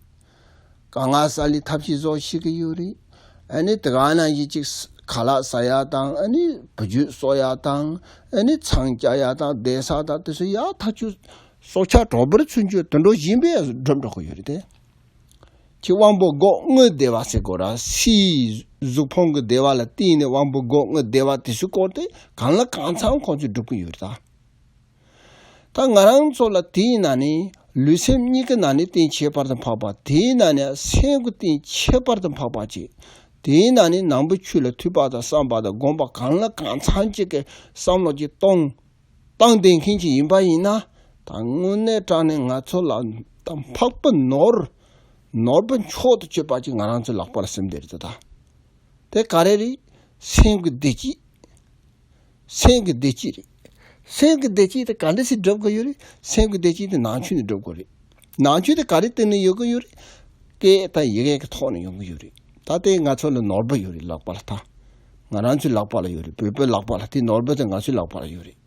དཀའ་ངལ་སེལ་ལེ་ཐབས་ཤེས་བཟོ་ཤེས་ཀྱི་ཡོད་རེད། ཨ་ནི་དེ་ག་ནང་བཞིན་ཅིག་ཁ་ལག་ཟ་ཡ་དང་ཨ་ནི་བུ་རྒྱུད་གསོ་ཡ་དང་ཨ་ནི་ཚང་རྒྱག་ཡ་དང་བསྡད་ས་དང་དེ་ཚོ་ཡག་ཐག་ཆོད་སྲོག་ཆགས་གྲོག་སྦུར་ཚུན་ཆད་དུད་འགྲོ་གཞན་པས་སྒྲུབ་འགྲོ་གི་ཡོད་རེད་དེ། ཁྱེད་དབང་པོ་སྒོ་ལྔའི་བདེ་བ་ཟེར་དགོས་ར། སའི་གཟུགས་ཕུང་གི་བདེ་བ་ལ་བརྟེན་ནས་དབང་པོ་སྒོ་ལྔའི་བདེ་བ་དེ་ཚོའི་སྐོར་དེ་གང་ལ་གང་འཚམ་ཁོང་ཚོས་སྒྲུབ་ཀྱི་ཡོད་རེད་ད། ད་ང་རང་ཚོ་ལ་དེའི་ནང་ནས་ལུས་སེམས་གཉིས་ཀྱི་ནང་ནས་རྟེན་ཁྱད་པར་དུ་འཕགས་པ། དེའི་ནང་ནས་སེམས་ཀྱི་རྟེན་ཁྱད་པར་དུ་འཕགས་པ་ཅིག་དེའི་ནང་ནས་ནང་པའི་ཆོས་ལ་ཐོས་པ་དང་བསམ་པ་དང་སྒོམ་པ་གང་ལ་གང་འཚམ་ཅིག་གི་བསམ་བློ་ཅིག་གཏོང་། བཏང་བསྡད་མཁན་ཅིག་ཡིན་པ་ཡིན་ན། ད་དངོས་གནས་དྲང་གནས་ང་ཚོ་ལ་ད་འཕགས་པའི་ནོར། ནོར་བུ་མཆོག་ཏུ་གྱུར་པ་ཅིག་ང་རང་ཚོའི་ལག་པ་ལ་ཟིན་བསྡད་རེད་ད། དེ་ག་རེ་རེད། སེམས་ཀྱི་བདེ་སྐྱིད། སེམས་ཀྱི་བདེ་སྐྱིད་རེད། སེམས་ཀྱི་བདེ་སྐྱིད་དེ་ག་འདྲ་ཞིག་སྒྲུབ་དགོས་ཡོད་རེད། སེམས་ཀྱི་བདེ་སྐྱིད་དེ་ནང་ཆོས་ནས་སྒྲུབ་དགོས་རེད། ནང་ཆོས་དེ་ག་རེ་བརྟེན་ནས་ཡོང་གི་ཡོད་རེད། སྐད་དང་ཡི་གེ་གི་ཐོག་ནས་ཡོང་གི་ཡོད་རེད། ད་ལྟའི་ང་ཚོ་ལ་ནོར་བུ་ཡོད་རེད་ལག་པ་ལ་ད། ང་རང་ཚོའི་ལག་པ་ལ་ཡོད་རེད། བོད་པའི་ལག་པ་ལ་དེ་ནོར་བུ་དེ་ང་ཚོའི་ལག་པ་ལ་ཡོད་རེད།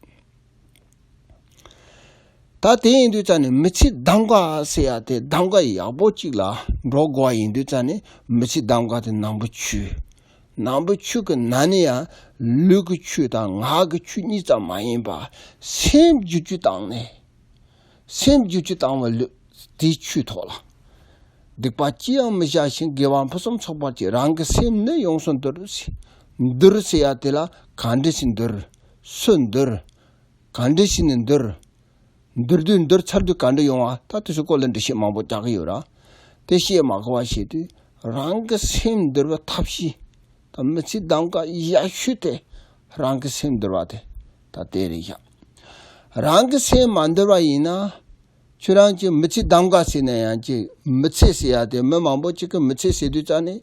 ད་དེ་ཡིན་དུས་ཙང་ནས་མི་ཚེ་གདམ་ག་ཟེར་ཡ་དེ་གདམ་ག་ཡག་པོ་གཅིག་ལ་འགྲོ་དགོས་པ་ཡིན་དུས་ཙང་ནས་མི་ཚེ་གདམ་ག་དེ་ནང་པའི་ཆོས། ནང་པའི་ཆོས་ཀྱི་ནང་ནས་ཡང་ལུས་ཀྱི་ཆོས་དང་ངག་གི་ཆོས་གཉིས་ཙམ་མ་ཡིན་པ་སེམས་བསྒྱུར་བཅོས་བཏང་ནས། སེམས་བསྒྱུར་བཅོས་བཏང་བ་ལུས་དེའི་ཆོས་ཐོག་ལ། སྡིག་པ་ཅི་ཡང་མི་བྱ་ཞིང་། དགེ་བ་ཕུན་སུམ་ཚོགས་པར་བྱེད། རང་གི་སེམས་ནི་ཡོངས་སུ་འདུལ་ཟེར། འདུལ་ཟེར་ཡ་དེ་ལ་ག་འདྲ་ཞིག་འདུལ། སུ་འདུལ། ག་འདྲ་ཞིག་ནས་འདུལ། འདུལ་དུས་འདུལ་ཚར་དུས་ག་འདྲ་ཡོང་བ། ད་དེ་ཚོའི་སྐོར་ལ་འགྲེལ་བཤད་མང་པོ་རྒྱག་གི་ཡོད་ར། དེ་བཤད་མ་དགོས་པ་བཤད་དུས་རང་གི་སེམས་འདུལ་བའི་ཐབས་ཤེས། ད་མི་ཚེ་གདམ་ག་ཡག་ཤོས་དེ་རང་གི་སེམས་འདུལ་བ་དེ་ད་དེ་རེད་ཤག་རང་གི་སེམས་མ་འདུལ་བ་ཡིན་ན། ཁྱོད་རང་གི་མི་ཚེ་གདམ་ག་ཟེར་ན་ཡང་ཅིག་མི་ཚེ་ཟེར་ཡ་དེ་མི་མང་པོ་ཅིག་གི་མི་ཚེ་ཟེར་དུས་ཙ་ནས།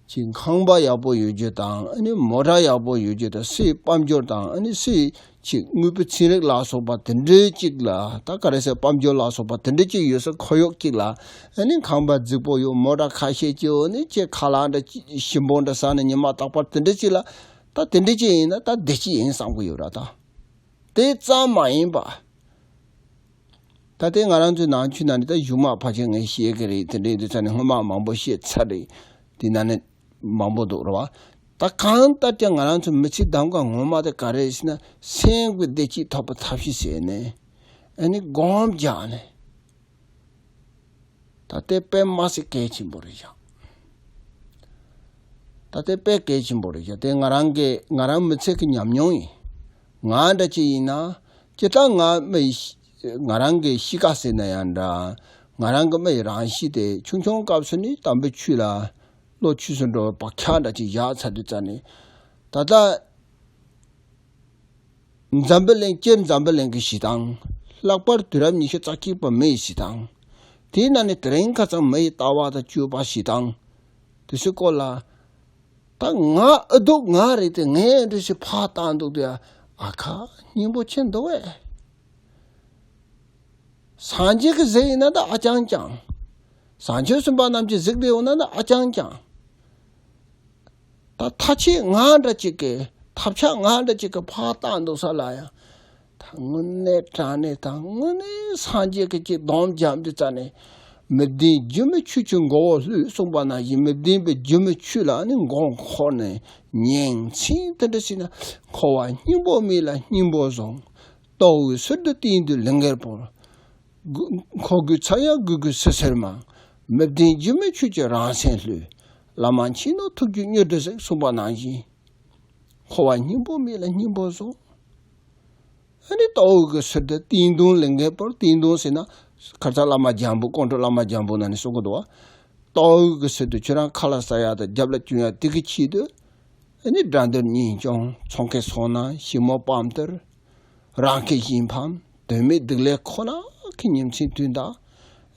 ཅིག་ཁང་པ་ཡག་པོ་ཡོད་རྒྱུ་དང་། ཨ་ནི་མོ་ཊ་ཡག་པོ་ཡོད་རྒྱུ་དང་། སུའི་དཔལ་འབྱོར་དང་། ཨ་ནི་སུའི་ཅིག་དངོས་པོའི་ཚན་རིག་ལ་སོགས་པ་དེ་འདྲའི་ཅིག་ལ། ད་ག་རེ་ཟེར། དཔལ་འབྱོར་ལ་སོགས་པ་དེ་འདྲའི་ཅིག་ཡོད་ས། ཁོར་ཡུག་ཅིག་ལ། ཨ་ནི་ཁང་པ་རྫིག་པོ་ཡོད། མོ་ཊ་ཁ་ཤས་ཅིག་ཡོད། ཨ་ནི་ཅིག་ཁ་ལག་འདྲ་ཅིག་ཞིམ་པོ་འདྲ་ཟ་ནས་ཉི་མ་རྟག་པར་དེ་འདྲ་ཅིག་ལ། ད་དེ་འདྲ་ཅིག་ཡིན་ན་ད་བདེ་སྐྱིད་ཡིན་བསམ་གི་ཡོད་ར། ད་དེ་ཙམ་མ་ཡིན་པ། ད་ལྟའི་ང་རང་ཚོའི་ནང་ཆོས་ནང་ནས། ད་གཞུག་མ་ཕལ་ཆེར་ངས་བཤད་ཀྱི་རེད། དེ་འདྲའི་དུས་ཙ་ནས་སྔོན་མ་མང་པོ་བཤད་ཚར་རེད། དེ་ནང་ནས་མང་པོ་འདུག་རེད་བ། ད་གང་ལྟར་ཀྱང་ང་རང་ཚོ་མི་ཚེ་གདམ་ག་ངོ་མ་དེ་ག་རེ་ཟེར་ན། སེམས་ཀྱི་བདེ་སྐྱིད་ཐོབ་པའི་ཐབས་ཤེས་ཟེར་ནས། ཨ་ནི་སྒོམ་རྒྱག་ནས། ད་ལྟའི་དཔེ་མ་སྲིད་གལ་ཆེན་པོ་རེད་ཤག་ད་ལྟའི་དཔེ་གལ་ཆེན་པོ་རེད་ཤག་དེ་ང་རང་གི་ང་རང་མི་ཚེ་གི་ཉམས་མྱོང་ཡིན། ང་འདྲ་ཅིག་ཡིན་ན། སྤྱིར་བཏང་ང་མི་ཡི་ང་རང་གི་གཤིས་ཀ་ཟེར་ན་ཡང་འདྲ། ང་རང་གི་མི་ཡི་རང་གཤིས་དེ་ཆུང་ཆུང་སྐབས་སུ་ནི་དམ་པའི་ཆོས་ལ་བློ་ཆོས་སུ་འགྲོ་བའི་བག་ཆགས་འདྲ་ཅིག་བཞག་ཚར་དུས་ཙ་ནས། ད་ལྟ་འཛམ་བུ་གླིང་། སྤྱིར་འཛམ་བུ་གླིང་གི་ཞེ་སྡང་། ལྷག་པར་དུས་རབས་ཉི་ཤུ་རྩ་གཅིག་པ་མི་ཡི་ཞེ་སྡང་། དེའི་ནང་ནས་དེ་རིང་ཁ་སང་མི་ཡི་ལྟ་བ་དང་སྤྱོད་པ་ཞེ་སྡང་དེ་ཚོའི་སྐོར་ལ། ད་ང་ཨ་སྡུག་ང་རེད་དེ། ངས་འདྲ་ཞིག་ཕར་བཏང་འདུག་དེ། ཨ་ཁ་སྙིང་པོ་ཆེ་འདུག་བས། སངས་རྒྱས་ཀྱིས་གཟིགས་ཡིན་ན་ད་ཨ་ཅང་ཅང་། བྱང་ཆུབ་སེམས་དཔའ་རྣམས་ཀྱིས་གཟིགས་བསྡད་ཡོང་ན་ད་ཨ་ཅང་ཅང་། ད་ཐབས་ཤེས་ང་འདྲ་ཅིག་གིས། ཐབས་ཆག་ང་འདྲ་ཅིག་གིས་ཕར་བཏང་འདུག་ས་ལ་ཡང་། ད་དངོས་གནས་དྲང་གནས་དང་། དངོས་གནས་སངས་རྒྱས་ཀྱིས་ཅིག་སྡོམ་བརྒྱབ་དུས་ཙ་ནས། མི་ལྡན་སྒྱུ་མའི་ཆོས་ཀྱི་མགོ་བོ་བསླུས་གསུངས་པ་ནང་བཞིན། མི་ལྡན་པའི་སྒྱུ་མའི་ཆོས་ལ་ནི་མགོ་འཁོར་ནས་ཉིན་མཚན་དེ་འདྲ་བྱས་ན། འཁོར་བ་སྙིང་པོ་མེད་ལ་སྙིང་པོ་བཟུང་། ལྟོ་འོད་ཟེར་དུ་སྟེང་དུ་ལིང་གེར་བོར། མགོ- མགོ་སྒུར་ཚར་ཡང་སྒུར་དགོས་ཟེར་ཟེར་མ། མི་ལྡན་སྒྱུ་མའི་ཆོས་ཀྱི་རང་སེམས་བསླུས། བླ་མ་མཁྱེན་ནོ་ཐུགས་རྒྱུད་མྱུར་དུ་གཟིགས་གསུངས་པ་ནང་བཞིན། འཁོར་བ་སྙིང་པོ་མེད་ལ་སྙིང་པོ་བཟུང་། ཨ་ནི་ལྟོ་འོད་ཀྱི་ཟེར་དུ་སྟེང་དུ་ལིང་གེར་བོར། སྟེང་དུ་ཟེར་ན་ཁ་སང་བླ་མ་འཇམ་པོ། ཀོང་སྤྲུལ་བླ་མ་འཇམ་པོ་ནང་ནས་གསུང་གི་འདུག་བ། ལྟོ་འོད་ཀྱི་ཟེར་དུ་ཁྱོད་རང་ཁ་ལག་ཟ་ཡག་དང་རྒྱབ་ལ་བཅུག་ཡག་དེ་གི་ཆེད་དུ། ཨ་ནི་དགྲ་འདུལ་གཉེན་སྐྱོང་། ཚོང་ཁེ་སོ་ན། ཞི་མོ་དཔའ་བརྟུལ། རང་ཁེ་གཞན་ཕམ། དོན་མེད་སྡིག་ལས་ཁོ་ན་གི་ཉིན་མཚན་དུས་འདའ།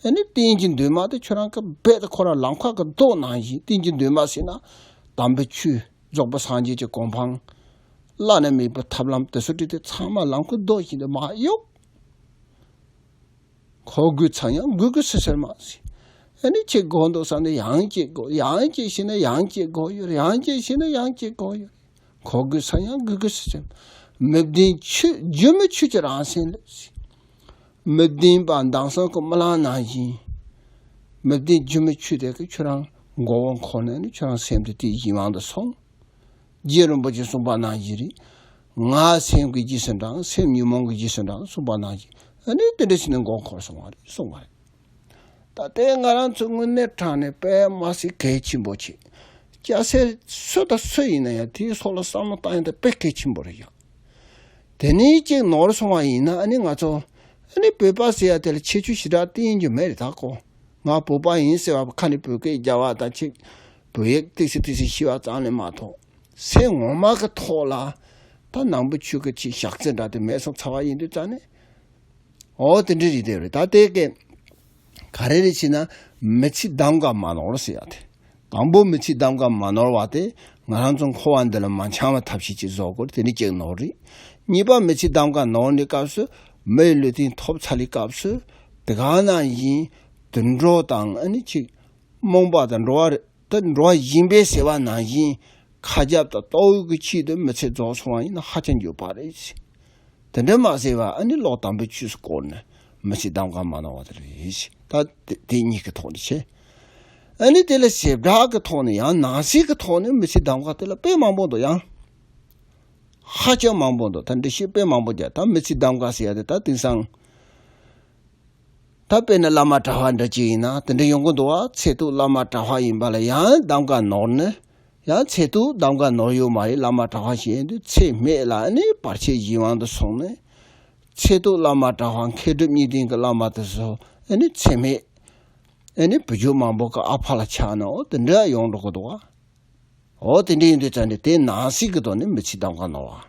ཨ་ནི་རྟེན་གྱི་འདུན་མ་དེ་ཁྱོད་རང་གི་རྦད་དེ་ཁོ་རང་ལམ་ཁ་གི་རྡོ་ནང་བཞིན། རྟེན་གྱི་འདུན་མ་ཟེར་ན་དམ་པའི་ཆོས། རྫོགས་པའི་སངས་རྒྱས་ཀྱི་གོ་འཕང་། བླ་ན་མེད་པའི་ཐབས་ལམ་དེ་ཚོ་བྲིས་ཏེ་ཚང་མ་ལམ་ཁའི་རྡོ་བཞིན་དུ་མར་གཡུགས། མགོ་སྒུར་ཚར་ཡང་སྒུར་དགོས་ཟེར་ཟེར་མ་ཟེར། ཨ་ནི་ཅིག་དགོས་འདུག་བསམ་ནས་ཡང་ཅིག་དགོས། ཡང་ཅིག་བྱས་ན་ཡང་ཅིག་དགོས་ཡོད། ཡང་ཅིག་བྱས་ན་ཡང་ཅིག་དགོས་ཡོད། མགོ་སྒུར་ཚར་ཡང་སྒུར་དགོས་ཟེར་ཟེར། མི་ལྡན་ཆོས། སྒྱུ་མའི་ཆོས་ཀྱི་རང་སེམས་ལ་ཟེར། མི་ལྡན་པ་མདང་སང་གི་རྨི་ལམ་ནང་བཞིན། མི་ལྡན་སྒྱུ་མའི་ཆོས་དེ་གིས་ཁྱོད་རང་མགོ་བོ་འཁོར་ནས་ནི་ཁྱོད་རང་སེམས་དེ་དེའི་གཞན་དབང་དུ་སོང་། རྗེ་རིན་པོ་ཆེས་གསུངས་པ་ནང་བཞིན་རེད། ངའི་སེམས་ཀྱི་རྗེས་སུ་འབྲང་། སེམས་ཉོན་མོངས་ཀྱི་རྗེས་སུ་འབྲང་གསུངས་པ་ནང་བཞིན། ཨ་ནི་དེ་འདྲ་བྱས་ནས་མགོ་འཁོར་སོང་བ་རེད། གསུངས་པ་རེད། ད་ལྟའི་ང་རང་ཚོ་དངོས་གནས་དྲང་གནས་དཔེ་མ་སྲིད་གལ་ཆེན་པོ་བྱེད། སྐྱ་སེར་སུ་དང་སུ་ཡིན་ན་ཡང་དེའི་སོགས་ལ་བསམ་བློ་བཏང་ཡ་དེ་དཔེ་གལ་ཆེན་པོ་རེད་ཡ། དེ་ནས་ཅིག་ནོར་སོང་བ་ཡིན་ན། ཨ་ནི་ང་ཚོ་ཨ་ནི་བོད་པ་ཟེར་ཡ་དེ་ལ་ཁྱད་ཆོས་ཞེ་དྲག་བསྟན་རྒྱུ་མེད་རེད། ད་ཀོ། ང་བོད་པ་ཡིན་ཟེར་བ་ཁ་ནས་བོད་སྐད་རྒྱབ་པ་དང་ཅིག་བོད་ཡིག་ཏོག་ཙམ་ཏོག་ཙམ་ཤེས་པ་ཙམ་ལས་མ་གཏོགས། སེམས་ངོ་མ་གི་ཐོག་ལ་ད་ནང་པའི་ཆོས་ཀྱི་ཅིག་ཞག་རྩི་འདྲ་དེ་མེད་སོང་ཚར་བ་ཡིན་དུས་ཙང་ནས། འོ་དེ་འདྲ་རེད། དེ་རེད། ད་དེ་གས་ག་རེ་རེད་ཟེར་ན། མི་ཚེ་གདམ་ག་མ་ནོར་ཟེར་ཡ་དེ། དང་པོ་མི་ཚེ་གདམ་ག་མ་ནོར་བ་དེ། ང་རང་ཚོ་འཁོར་བ་འདི་ལ་མ་འཆམ་པའི་ཐབས་ཤེས་ཅིག་བཟོ་དགོས། དེ་ནི་གཅིག་ནོར་རེད། གཉིས་པ་མི་ཚེ་གདམ་ག་ནོར་ནས་སྐབས་སུ། མི་ཡི་ལུས་རྟེན་ཐོབ་ཚར་བའི་སྐབས་སུ། དེ་ག་ནང་བཞིན་དུད་འགྲོ་དང་ཨ་ནི་ཅིག་རྨོངས་པ་དང་འགྲོ་བ་རེད། ད་འགྲོ་བ་གཞན་པས་ཟེར་བ་ནང་བཞིན་ཁ་རྒྱབ་དང་ལྟོ་འོད་ཀྱི་ཆེད་དུ་མི་ཚེ་རྫོགས་སོང་བ་ཡིན་ན་ཧ་ཅང་འགྱོད་པ་རེད། དེ་འདྲ་མ་ཟེར་བ་ཨ་ནི་ལོག་དམ་པའི་ཆོས་སུ་བཀོལ་ནས་མི་ཚེ་གདམ་ག་མ་གནང་བ་དེ་རེད། ད་དེ་དེ་གཉིས་ཀྱི་ཐོག་ནས་བྱས། ཨ་ནི་དེ་ལ་བྱེ་བྲག་གི་ཐོག་ནས་ཡང་ནང་གསེས་ཀྱི་ཐོག་ནས་མི་ཚེ་གདམ་ག་དེ་ལ་དཔེ་མང་པོ་འདུག་ཡང་ཧ་ཅང་མང་པོ་འདུག་ད་འགྲེལ་བཤད་དཔེ་མང་པོ་རྒྱག་ད་མི་ཚེ་གདམ་ག་ཟེར་ཡ་དེ་ད་དེང་སང་ ད་དཔེར་ན་བླ་མ་གྲྭ་པ་འདྲ་ཅིག་ཡིན་ན་དེ་འདྲ་ཡོང་གི་འདུག་བ། ཚེ་ཐུག་བླ་མ་གྲྭ་པ་ཡིན་པ་ལ་ཡང་གདམ་ག་ནོར་ནས། ཡང་ཚེ་ཐུག་གདམ་ག་ནོར་ཡོད་མ་རེད། བླ་མ་གྲྭ་པ་ཞིག་ཡིན་དུས་ཚེ་སྨད་ལ་ཨ་ནི་བར་ཆད་གཞན་དབང་དུ་སོང་ནས། ཚེ་ཐུག་བླ་མ་གྲྭ་པ་མཁས་གྲུབ་གཉིས་ལྡན་གྱི་བླ་མ་དེ་ཚོ་ཨ་ནི་ཚེ་སྨད་ཨ་ནི་བུ་བརྒྱུད་མང་པོ་གི་ཨ་ཕ་ལ་ཆགས་ནས། འོ་དེ་འདྲ་ཡོང་འགྲོ་གི་འདུག་བ། འོ་དེ་འདྲ་ཡིན་དུས་ཙང་ནས་དེ་ནང་གསེས་ཀྱི་ཐོག་ནས་མི་ཚེ་གདམ་ག་ནོར་བ།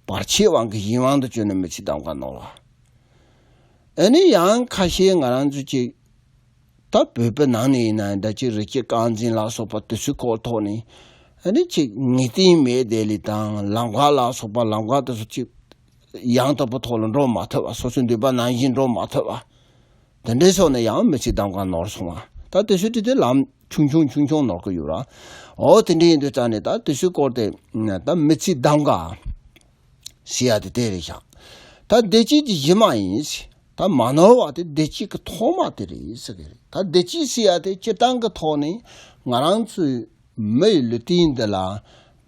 བར་ཆད་དབང་གིས་གཞན་དབང་དུ་བཅོས་ནས་མི་ཚེ་གདམ་ག་ནོར་བ། ཨ་ནི་ཡང་ཁ་ཤས་ང་རང་ཚོ་ཅིག་ད་བོད་པའི་ནང་ནས་ཡིན་ན་འདྲ་ཅིག་རི་སྐྱེས་རྐང་འཛིན་ལ་སོགས་པ་དེ་ཚོའི་སྐོར་ཐོག་ནས་ཨ་ནི་ཅིག་ངེས་གཏན་མེད་དེ་ལི་དང་ལམ་ཁ་ལ་སོགས་པ་ལམ་ཁ་དེ་ཚོ་ཅིག་ཡང་དག་པའི་ཐོག་ལ་འགྲོ་མ་ཐུབ་པ། སོ་སོའི་འདོད་པ་ནང་བཞིན་འགྲོ་མ་ཐུབ་པ། དེ་འདྲའི་སོགས་ནས་ཡང་མི་ཚེ་གདམ་ག་ནོར་སོང་བ། ད་དེ་ཚོའི་གྲས་དེ་ལམ་ཆུང་ཆུང་ཆུང་ཆུང་ནོར་གི་ཡོད་ར། འོ་དེ་འདྲ་ཡིན་དུས་ཙང་ནས་ད་དེ་ཚོའི་སྐོར་དེ་ད་མི་ཚེ་གདམ་ག་ཟེར་ཡ་དེ་དེ་རེད་ཤག་ད་བདེ་སྐྱིད་ཀྱི་གཞི་མ་ཡིན། ད་མ་ནོར་བ་དེ་བདེ་སྐྱིད་ཀྱི་ཐོག་མ་དེ་རེད་ཟེར་གི་རེད། ད་བདེ་སྐྱིད་ཟེར་ཡ་དེ་སྤྱིར་བཏང་གི་ཐོག་ནས་ང་རང་ཚོའི་མི་ཡི་ལུས་རྟེན་འདི་ལ་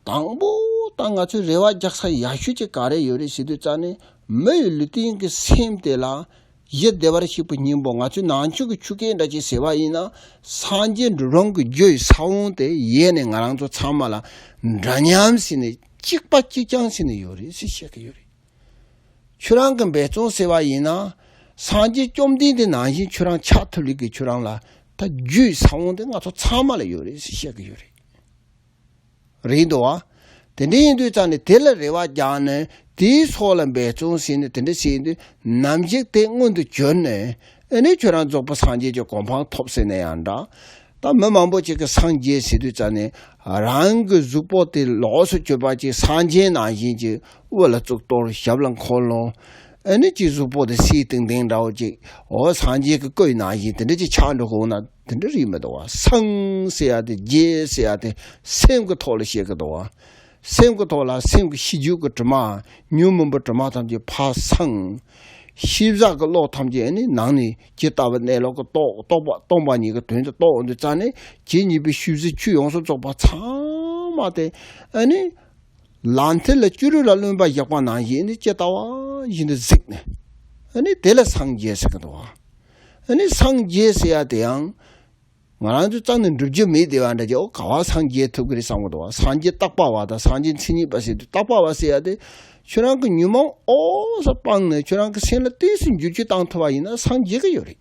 དང་པོ་ད་ང་ཚོས་རེ་བ་རྒྱག་ས་ཡག་ཤོས་ཅིག་ག་རེ་ཡོད་རེད་ཟེར་དུས་ཙང་ནས། མི་ཡི་ལུས་རྟེན་གྱི་སེམས་དེ་ལ་ཡིད་བདེ་བར་གཤེགས་པའི་སྙིང་པོ། ང་ཚོས་ནང་ཆོས་ཀྱི་ཆོས་སྐད་འདྲ་ཅིག་ཟེར་བ་ཡིན་ན། སངས་རྒྱས་འགྲོ་ལམ་གྱི་རྒྱུ་ཡི་ས་བོན་དེ་ཡེ་ནས་ང་རང་ཚོ་ཚང་མ་ལ་འདྲ་མཉམ་ཟེར་ནས་གཅིག་པ་གཅིག་རྐྱང་ཟེར་ནས་ཡོད་རེད་ཟེར་བཤད་ཀྱི་ཡོད་རེད། ཁྱོད་རང་གི་འབད་བརྩོན་ཟེར་བ་ཡིན་ན། སངས་རྒྱས་བཅོམ་ལྡན་འདས་ནང་བཞིན་ཁྱོད་རང་ཆགས་ཐུབ་ལུགས་ཀྱི་ཁྱོད་རང་ལ་ད་རྒྱུའི་ས་བོན་དེ་ང་ཚོ་ཚང་མ་ལ་ཡོད་རེད་ཟེར་བཤད་ཀྱི་ཡོད་རེད། རེད་འདུག་བ། དེ་འདྲ་ཡིན་དུས་ཙང་ནས་དེ་ལ་རེ་བ་རྒྱག་ནས་དེའི་སོགས་ལ་འབད་བརྩོན་ཟེར་ནས་དེ་འདྲ་བྱས་དུས་ནམ་ཞིག་དེ་མངོན་དུ་གྱུར་ནས་ཨ་ནི་ཁྱོད་རང་རྫོགས་པའི་སངས་རྒྱས་ཀྱི་གོ་འཕང་ཐོབ་ཟེར་ན་ཡང་འདྲ། ད་མི་མང་པོ་ཅིག་གིས་སངས་རྒྱས་ཟེར་དུས་ཙང་ནས་རང་གི་གཟུགས་པོ་དེ་ལོགས་སུ་གྱུར་པ་ཅིག་སངས་རྒྱས་ནང་བཞིན་ཅིག་དབུ་ལ་གཙུག་ཏོར་ཞབས་ལ་འཁོར་ལོ། ཨ་ནི་ཅིག་གཟུགས་པོ་དེ་སིལ་ཏིང་ཏིང་འདྲ་བོ་ཅིག་འོ་སངས་རྒྱས་ཀྱི་སྐུ་ཡི་ནང་བཞིན་དེ་འདྲ་ཅིག་ཆགས་འགྲོ་དགོས་ན་དེ་འདྲ་རེད་མི་འདུག་བ། སངས་ཟེར་ཡ་དེ་རྒྱས་ཟེར་ཡ་དེ་སེམས་ཀྱི་ཐོག་ལ་བཤད་ཀྱི་འདུག་བ། སེམས་ཀྱི་ཐོག་ལ་སེམས་ཀྱི་ཤེས་རྒྱུད་ཀྱི་དྲི་མ་ཉོན་མོངས་པའི་དྲི་མ་ཐམས་ཅད་ཕར་སངས། ཤེས་བྱ་གི་བློ་ཐམས་ཅད་ནི་ནང་ནས་ཇི་ལྟ་བའི་གནས་ལུགས་ཀྱི་རྟོགས་རྟོགས་པ་སྟོང་པ་ཉིད་ཀྱི་དོན་དུ་རྟོགས་འདུག་ཙང་ནས་ཇི་སྙེད་པའི་ཆོས་ཟེར་ཆོས་ཡོངས་སུ་རྫོགས་པ་ཚང་མ་དེ་ཨ་ནི། ལག་མཐིལ་ལ་སྐྱུ་རུ་ལ་རློན་པ་བཞག་པ་ནང་བཞིན་ནི་ཇི་ལྟ་བ་བཞིན་དུ་གཟིགས་ནས། ཨ་ནི་དེ་ལ་སངས་རྒྱས་ཟེར་གི་འདུག་བ། ཨ་ནི་སངས་རྒྱས་ཟེར་ཡ་དེ་ཡང་། ང་རང་ཚོ་རྩ་ནས་འགྲུབ་རྒྱུ་མེད་བསྡད་པ་འདྲ་ཅིག་འོ་ག་བ་སངས་རྒྱས་ཐུབ་ཀྱི་རེད་བསམ་གི་འདུག་བ། སངས་རྒྱས་རྟག་པ་བ་དང་སངས་རྒྱས་མཚན་ཉིད་པ་ཟེར་དུས་རྟག་པ་བ་ཟེར་ཡ་དེ། ཁྱོད་རང་གི་ཉོན་མོངས་འོ་ས་སྤངས་ནས་ཁྱོད་རང་གི་སེམས་ལ་ཏོག་ཙམ་འགྱུར་བཅོས་བཏང་ཐུབ་པ་ཡིན་ན་སངས་རྒྱས་ཀྱི་ཡོད་རེད།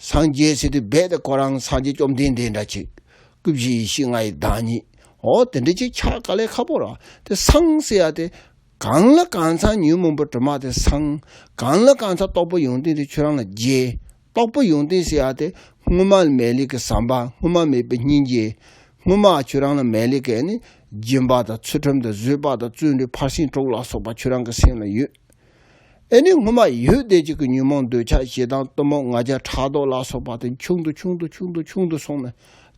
སངས་རྒྱས་ཟེར་དུས་རྦད་དེ་ཁོ་རང་སངས་རྒྱས་བཅོམ་ལྡན་འདས་འདྲ་ཅིག་སྐུ་བཞི་ཡེ་ཤེས་ལྔ་ཡི་བདག་ཉིད། འོ་དེ་འདྲ་ཅིག་ཆགས་དཀའ་ལས་ཁག་པོ་རེད། དེ་སངས་ཟེར་ཡ་དེ། གང་ལ་གང་འཚམ་ཉོན་མོངས་པའི་དྲི་མ་དེ་སངས། གང་ལ་གང་འཚམ་རྟོགས་པའི་ཡོན་ཏན་དེ་ཁྱོད་རང་ལ་རྒྱས། རྟོགས་པའི་ཡོན་ཏན་ཟེར་ཡ་དེ། སྔོན་མ་ལ་མེད་ལུགས་ཀྱི་བསམ་པ། སྔོན་མ་མེད་པའི་སྙིང་རྗེ། སྔོན་མ་ཁྱོད་རང་ལ་མེད་ལུགས་ཀྱི་ནི་སྦྱིན་པ་དང་ཚུལ་ཁྲིམས་དང་བཟོད་པ་དང་བརྩོན་འགྲུས་ཕར་ཕྱིན་དྲུག་ལ་སོགས་པ་ཁྱོད་རང་གི་སེམས་ལ་ཡོད། ཨེ་ནི་སྔོན་མ་ཡོད་བསྡད་ཀྱི་གི་ཉོན་མོངས་འདོད་ཆགས་ཞེ་སྡང་གཏི་མུག་ང་རྒྱལ་ཕྲག་དོག་ལ་སོགས་པ་དེ་ཆུང་དུ་ཆུང་དུ་ཆུང་དུ་ཆུང་དུ་སོང་ནས་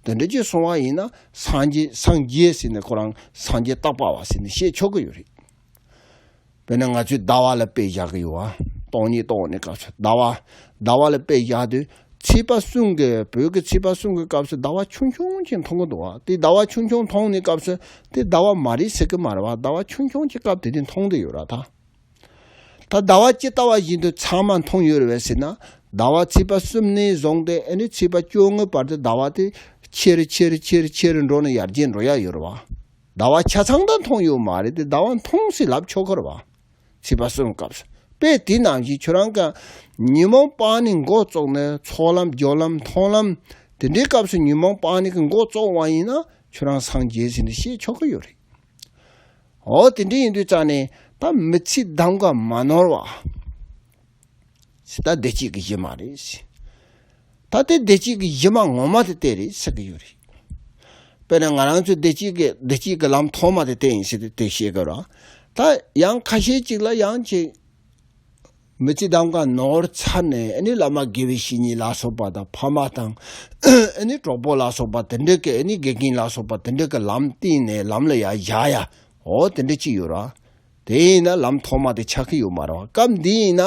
དེ་འདྲ་ཅིག་སོང་བ་ཡིན་ན་སངས་རྒྱས་སངས་རྒྱས་ཟེར་ནས་ཁོ་རང་སངས་རྒྱས་རྟག་པ་བ་ཟེར་ནས་བཤད་ཆོག་གི་ཡོད་རེད། དཔེར་ན་ང་ཚོས་ཟླ་བ་ལ་དཔེ་བཞག་གི་ཡོད་བ། སྟོང་ཉིད་རྟོགས་ནས་སྐབས་སུ་ཟླ་བ་ཟླ་བ་ལ་དཔེ་བཞག་དུས་ཚེས་པ་གསུམ་གི་བོད་ཀྱི་ཚེས་པ་གསུམ་གི་སྐབས་སུ་ཟླ་བ་ཆུང་ཆུང་ཅིག་མཐོང་གི་འདུག་བ། དེ་ཟླ་བ་ཆུང་ཆུང་མཐོང་ནས་སྐབས་སུ་དེ་ཟླ་བ་མ་རེད་ཟེར་གི་མ་རེད་བ། ཟླ་བ་ཆུང་ཆུང་ཅིག་སྐབས་དེ་དུས་མཐོང་བསྡད་ཡོད་ར་ད། ད་ཟླ་བ་ཇི་ལྟ་བ་བཞིན་དུ་ཚང་མ་མཐོང་ཡོད་རེད་བས་ཟེར་ན། ཟླ་བ་ཚེས་པ་གསུམ་ནས་བཟུང་སྟེ་ཨ་ནི་ཚེས་པ་བཅོ་ལྔའི་བར་དུ་ཟླ་བ་དེ་ཆེ་རུ་ཆེ་རུ་ཆེ་རུ་ཆེ་རུ་འགྲོ་ནས་ཡར་རྒྱས་འགྲོ་ཡ་ཡོད་རེད་བ། ཟླ་བ་ཆ་ཚང་ད་མཐོང་ཡོད་མ་རེད་དེ་ཟླ་བ་མཐོང་ཟེར་ལབ་ཆོག་གི་རེད་བ། ཚེས་པ་གསུམ་སྐབས་སུ་དཔེ་དེ་ནང་བཞིན་ཁྱོད་རང་གི་ཉོན་མོངས་སྤངས་ནས་འགོ་བཙུགས་ནས་ཚོགས་ལམ་སྦྱོར་ལམ་མཐོང་ལམ་དེ་འདྲའི་སྐབས་སུ་ཉོན་མོངས་སྤངས་ནས་གི་འགོ་བཙུགས་པ་ཡིན་ན་ཁྱོད་རང་སངས་རྒྱས་ཟེར་ནས་བཤད་ཆོག་གི་ཡོད་རེད། འོ་དེ་འདྲ་ཡིན་དུས་ཙང་ནས་ད་མི་ཚེ་གདམ་ག་མ་ནོར་བ། ད་བདེ་སྐྱིད་ཀྱི་གཞི་མ་རེད། ད་དེ་བདེ་སྐྱིད་ཀྱི་གཞི་མ་ངོ་མ་དེ་དེ་རེད་ཟེར་གི་ཡོད་རེད། དཔེར་ན་ང་རང་ཚོའི་བདེ་སྐྱིད་ཀྱི་བདེ་སྐྱིད་ཀྱི་ལམ་ཐོག་མ་དེ་དེ་ཡིན་ཟེར་ཏེ་དེ་བཤད་གི་རེད། ད་ཡང་ཁ་ཤས་ཅིག་ལ་ཡང་ཅིག་མི་ཚེ་གདམ་ག་ནོར་ཚར་ནས་ཨ་ནི་བླ་མ་དགེ་བའི་བཤེས་གཉེན་ལ་སོགས་པ་དང་ཕ་མ་དང་ཨ་ནི་གྲོགས་པོ་ལ་སོགས་པ་དེ་འདྲ་གི་ཨ་ནི་དགེ་རྒན་ལ་སོགས་པ་དེ་འདྲ་གི་ལམ་བསྟན་ནས་ལམ་ལ་ཡར་བཞག་ཡ། འོ་དེ་འདྲ་ཅིག་ཡོད་ར། དེ་ཡིན་ན་ལམ་ཐོག་མ་དེ་ཆགས་ཀྱི་ཡོད་མ་རེད་བ། སྐབས་འདི་ཡིན་ན་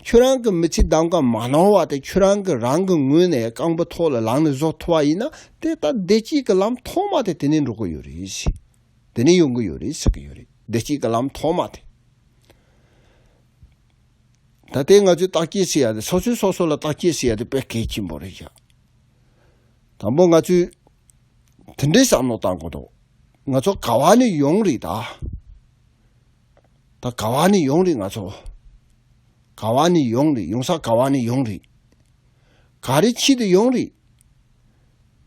ཁྱོད་རང་གི་མི་ཚེ་གདམ་ག་མ་ནོར་བ་དེ་ཁྱོད་རང་གི་རང་གི་ངོས་ནས་རྐང་པ་ཐོག་ལ་ལངས་ནས་བཟོ་ཐུབ་པ་ཡིན་ན་དེ་ད་བདེ་སྐྱིད་ཀྱི་ལམ་ཐོག་མ་དེ་དེ་ནས་འགྲོ་གི་ཡོད་རེད། དེ་ནས་ཡོང་གི་ཡོད་རེད་ཟེར་གི་ཡོད་རེད། བདེ་སྐྱིད་ཀྱི་ལམ་ཐོག་མ་དེ། ད་ལྟའི་ང་ཚོས་བརྟག་དཔྱད་བྱེད་ཡ་དེ་སོ་སོས་སོ་སོ་ལ་བརྟག་དཔྱད་བྱེད་ཡ་དེ་དཔེ་གལ་ཆེན་པོ་རེད་ཤག་དང་པོ་ང་ཚོས་དེ་འདྲའི་བསམ་བློ་བཏང་དགོས་འདུག་ང་ཚོ་ག་བ་ནས་ཡོང་རེད་ད། ད་ག་བ་ནས་ཡོང་རེད་ང་ཚོ། ག་བ་ནས་ཡོང་རེད། ཡོང་ས་ག་བ་ནས་ཡོང་རེད། ག་རེ་བྱེད་དུ་ཡོང་རེད།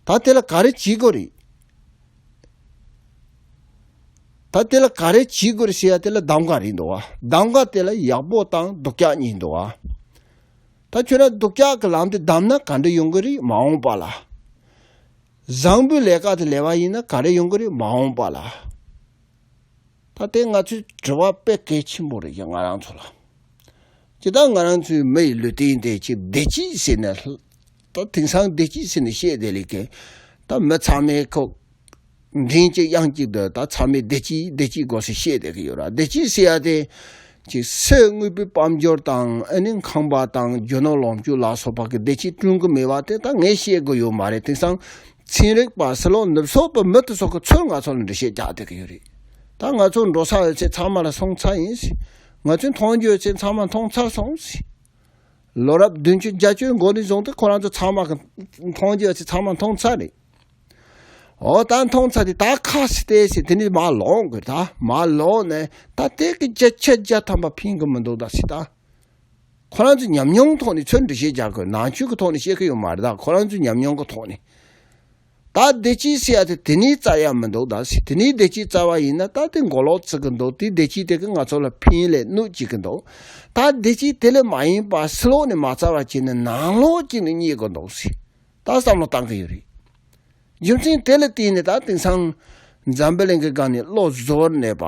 ད་དེ་ལ་ག་རེ་བྱེད་དགོས་རེད། ད་དེ་ལ་ག་རེ་བྱེད་དགོས་རེད་ཟེར་ཡ་དེ་ལ་གདམ་ག་རེད་འདུག་བ། གདམ་ག་དེ་ལ་ཡག་པོ་དང་སྡུག་ཅག་གཉིས་འདུག་བ། ད་ཁྱོད་རང་སྡུག་ཅག་གི་ལམ་དེ་བདམས་ན་ག་འདྲ་ཡོང་གི་རེད་མ་འོངས་པ་ལ། བཟང་པོའི་ལས་ཀ་དེ་ལས་པ་ཡིན་ན་ག་རེ་ཡོང་གི་རེད་མ་འོངས་པ་ལ། ད་དེ་ང་ཚོའི་དྲི་བ་དཔེ་གལ་ཆེན་པོ་རེད་ཀྱང་ང་རང་ཚོ་ལ། ཇི་ལྟར་ང་རང་ཚོའི་མི་ཡི་ལུས་རྟེན་དེ་ཅིག་བདེ་སྐྱིད་ཟེར་ནས། ད་དེང་སང་བདེ་སྐྱིད་ཟེར་ནས་བཤད་བསྡད་ལེ་ཀྱི། ད་མི་ཚང་མས་ཁོ། མགྲིན་གཅིག་དབྱངས་གཅིག་ཏུ་ད་ཚང་མས་བདེ་སྐྱིད་བདེ་སྐྱིད་དགོས་ཟེར་བཤད་བསྡད་ཀྱི་ཡོད་ར། བདེ་སྐྱིད་ཟེར་ཡ་དེ། ཅིག་གསེར་དངུལ་པའི་དཔལ་འབྱོར་དང་ཨ་ནི་ཁང་པ་དང་རྒྱུ་ནོར་ལོངས་སྤྱོད་ལ་སོགས་པ་གི་བདེ་སྐྱིད་བསྐྲུན་གི་མེད་པ་དེ་ད་ངས་བཤད་དགོས་ཡོད་མ་རེད། དེང་སང་ཚན་རིག་པ་ཕྱི་ལོགས་ནུབ་ཕྱོགས་པའི་མི་དེ་ཚོ་གི་ཚུར་ང་ཚོ་ལ་འགྲེལ་བཤད་རྒྱག་བསྡད་ཀྱི་ཡོད་རེད། ད་ང་ཚོ་འགྲོ་ས་ཡོད་ཚད་ཚང་མ་ལ་སོང་ཚར་ཡིན་ཟེར། ང་ཚོའི་མཐོང་རྒྱུ་ཡོད་ཚད་ཚང་མ་མཐོང་ཚར་སོང་ཟེར། ལོ་རབས་བདུན་ཅུ་བརྒྱད་ཅུའི་འགོ་ནས་བཟུང་སྟེ་ཁོ་རང་ཚོ་ཚང་མ་གི་མཐོང་རྒྱུ་ཡོད་ཚད་ཚང་མ་མཐོང་ཚར་རེད། འོ་ད་མཐོང་ཚར་དེ་ད་ཁ་སི་ཏེ་སི་དེ་ནི་མ་ལོང་དགོས། ད་མ་ལོང་ནས་ད་དེ་གི་བརྒྱ་ཆ་བརྒྱ་ཐམ་པ་ཕན་གི་མི་འདུག་ད་སི་ད། ཁོ་རང་ཚོ་ཉམས་མྱོང་ཐོག་ནས་ཚུར་འགྲེལ་བཤད་རྒྱག་དགོས། ནང་ཆོས་ཀྱི་ཐོག་ནས་བཤད་གི་ཡོད་མ་རེད། ད་ཁོ་རང་ཚོ་ཉམས་མྱོང་གི་ཐོག་ནས། ད་བདེ་སྐྱིད་ཟེར་ཡ་དེ་དེ་ནི་རྩ་ཡ་མི་འདུག་ད་སི་དེ་ནི་བདེ་སྐྱིད་རྩ་བ་ཡིན་ན་ད་དེ་མགོ་ལོག་བརྩི་གི་འདུག་དེ་བདེ་སྐྱིད་དེ་གི་ང་ཚོ་ལ་ཕན་ལས་གནོད་བྱེད་གི་འདུག་ད་བདེ་སྐྱིད་དེ་ལས་མ་ཡིན་པ་ཕྱི་ལོགས་ནས་མ་རྩ་བ་བྱས་ནས་ནང་ལོགས་ཀྱི་ནས་རྙེད་གི་འདུག་སི། ད་བསམ་བློ་བཏང་གི་ཡོད་རེད། རྒྱུ་མཚན་དེ་ལ་བརྟེན་ནས་ད་དེང་སང་འཛམ་བུ་གླིང་གི་སྒང་ནས་བློ་གཟུ་བོར་གནས་པ།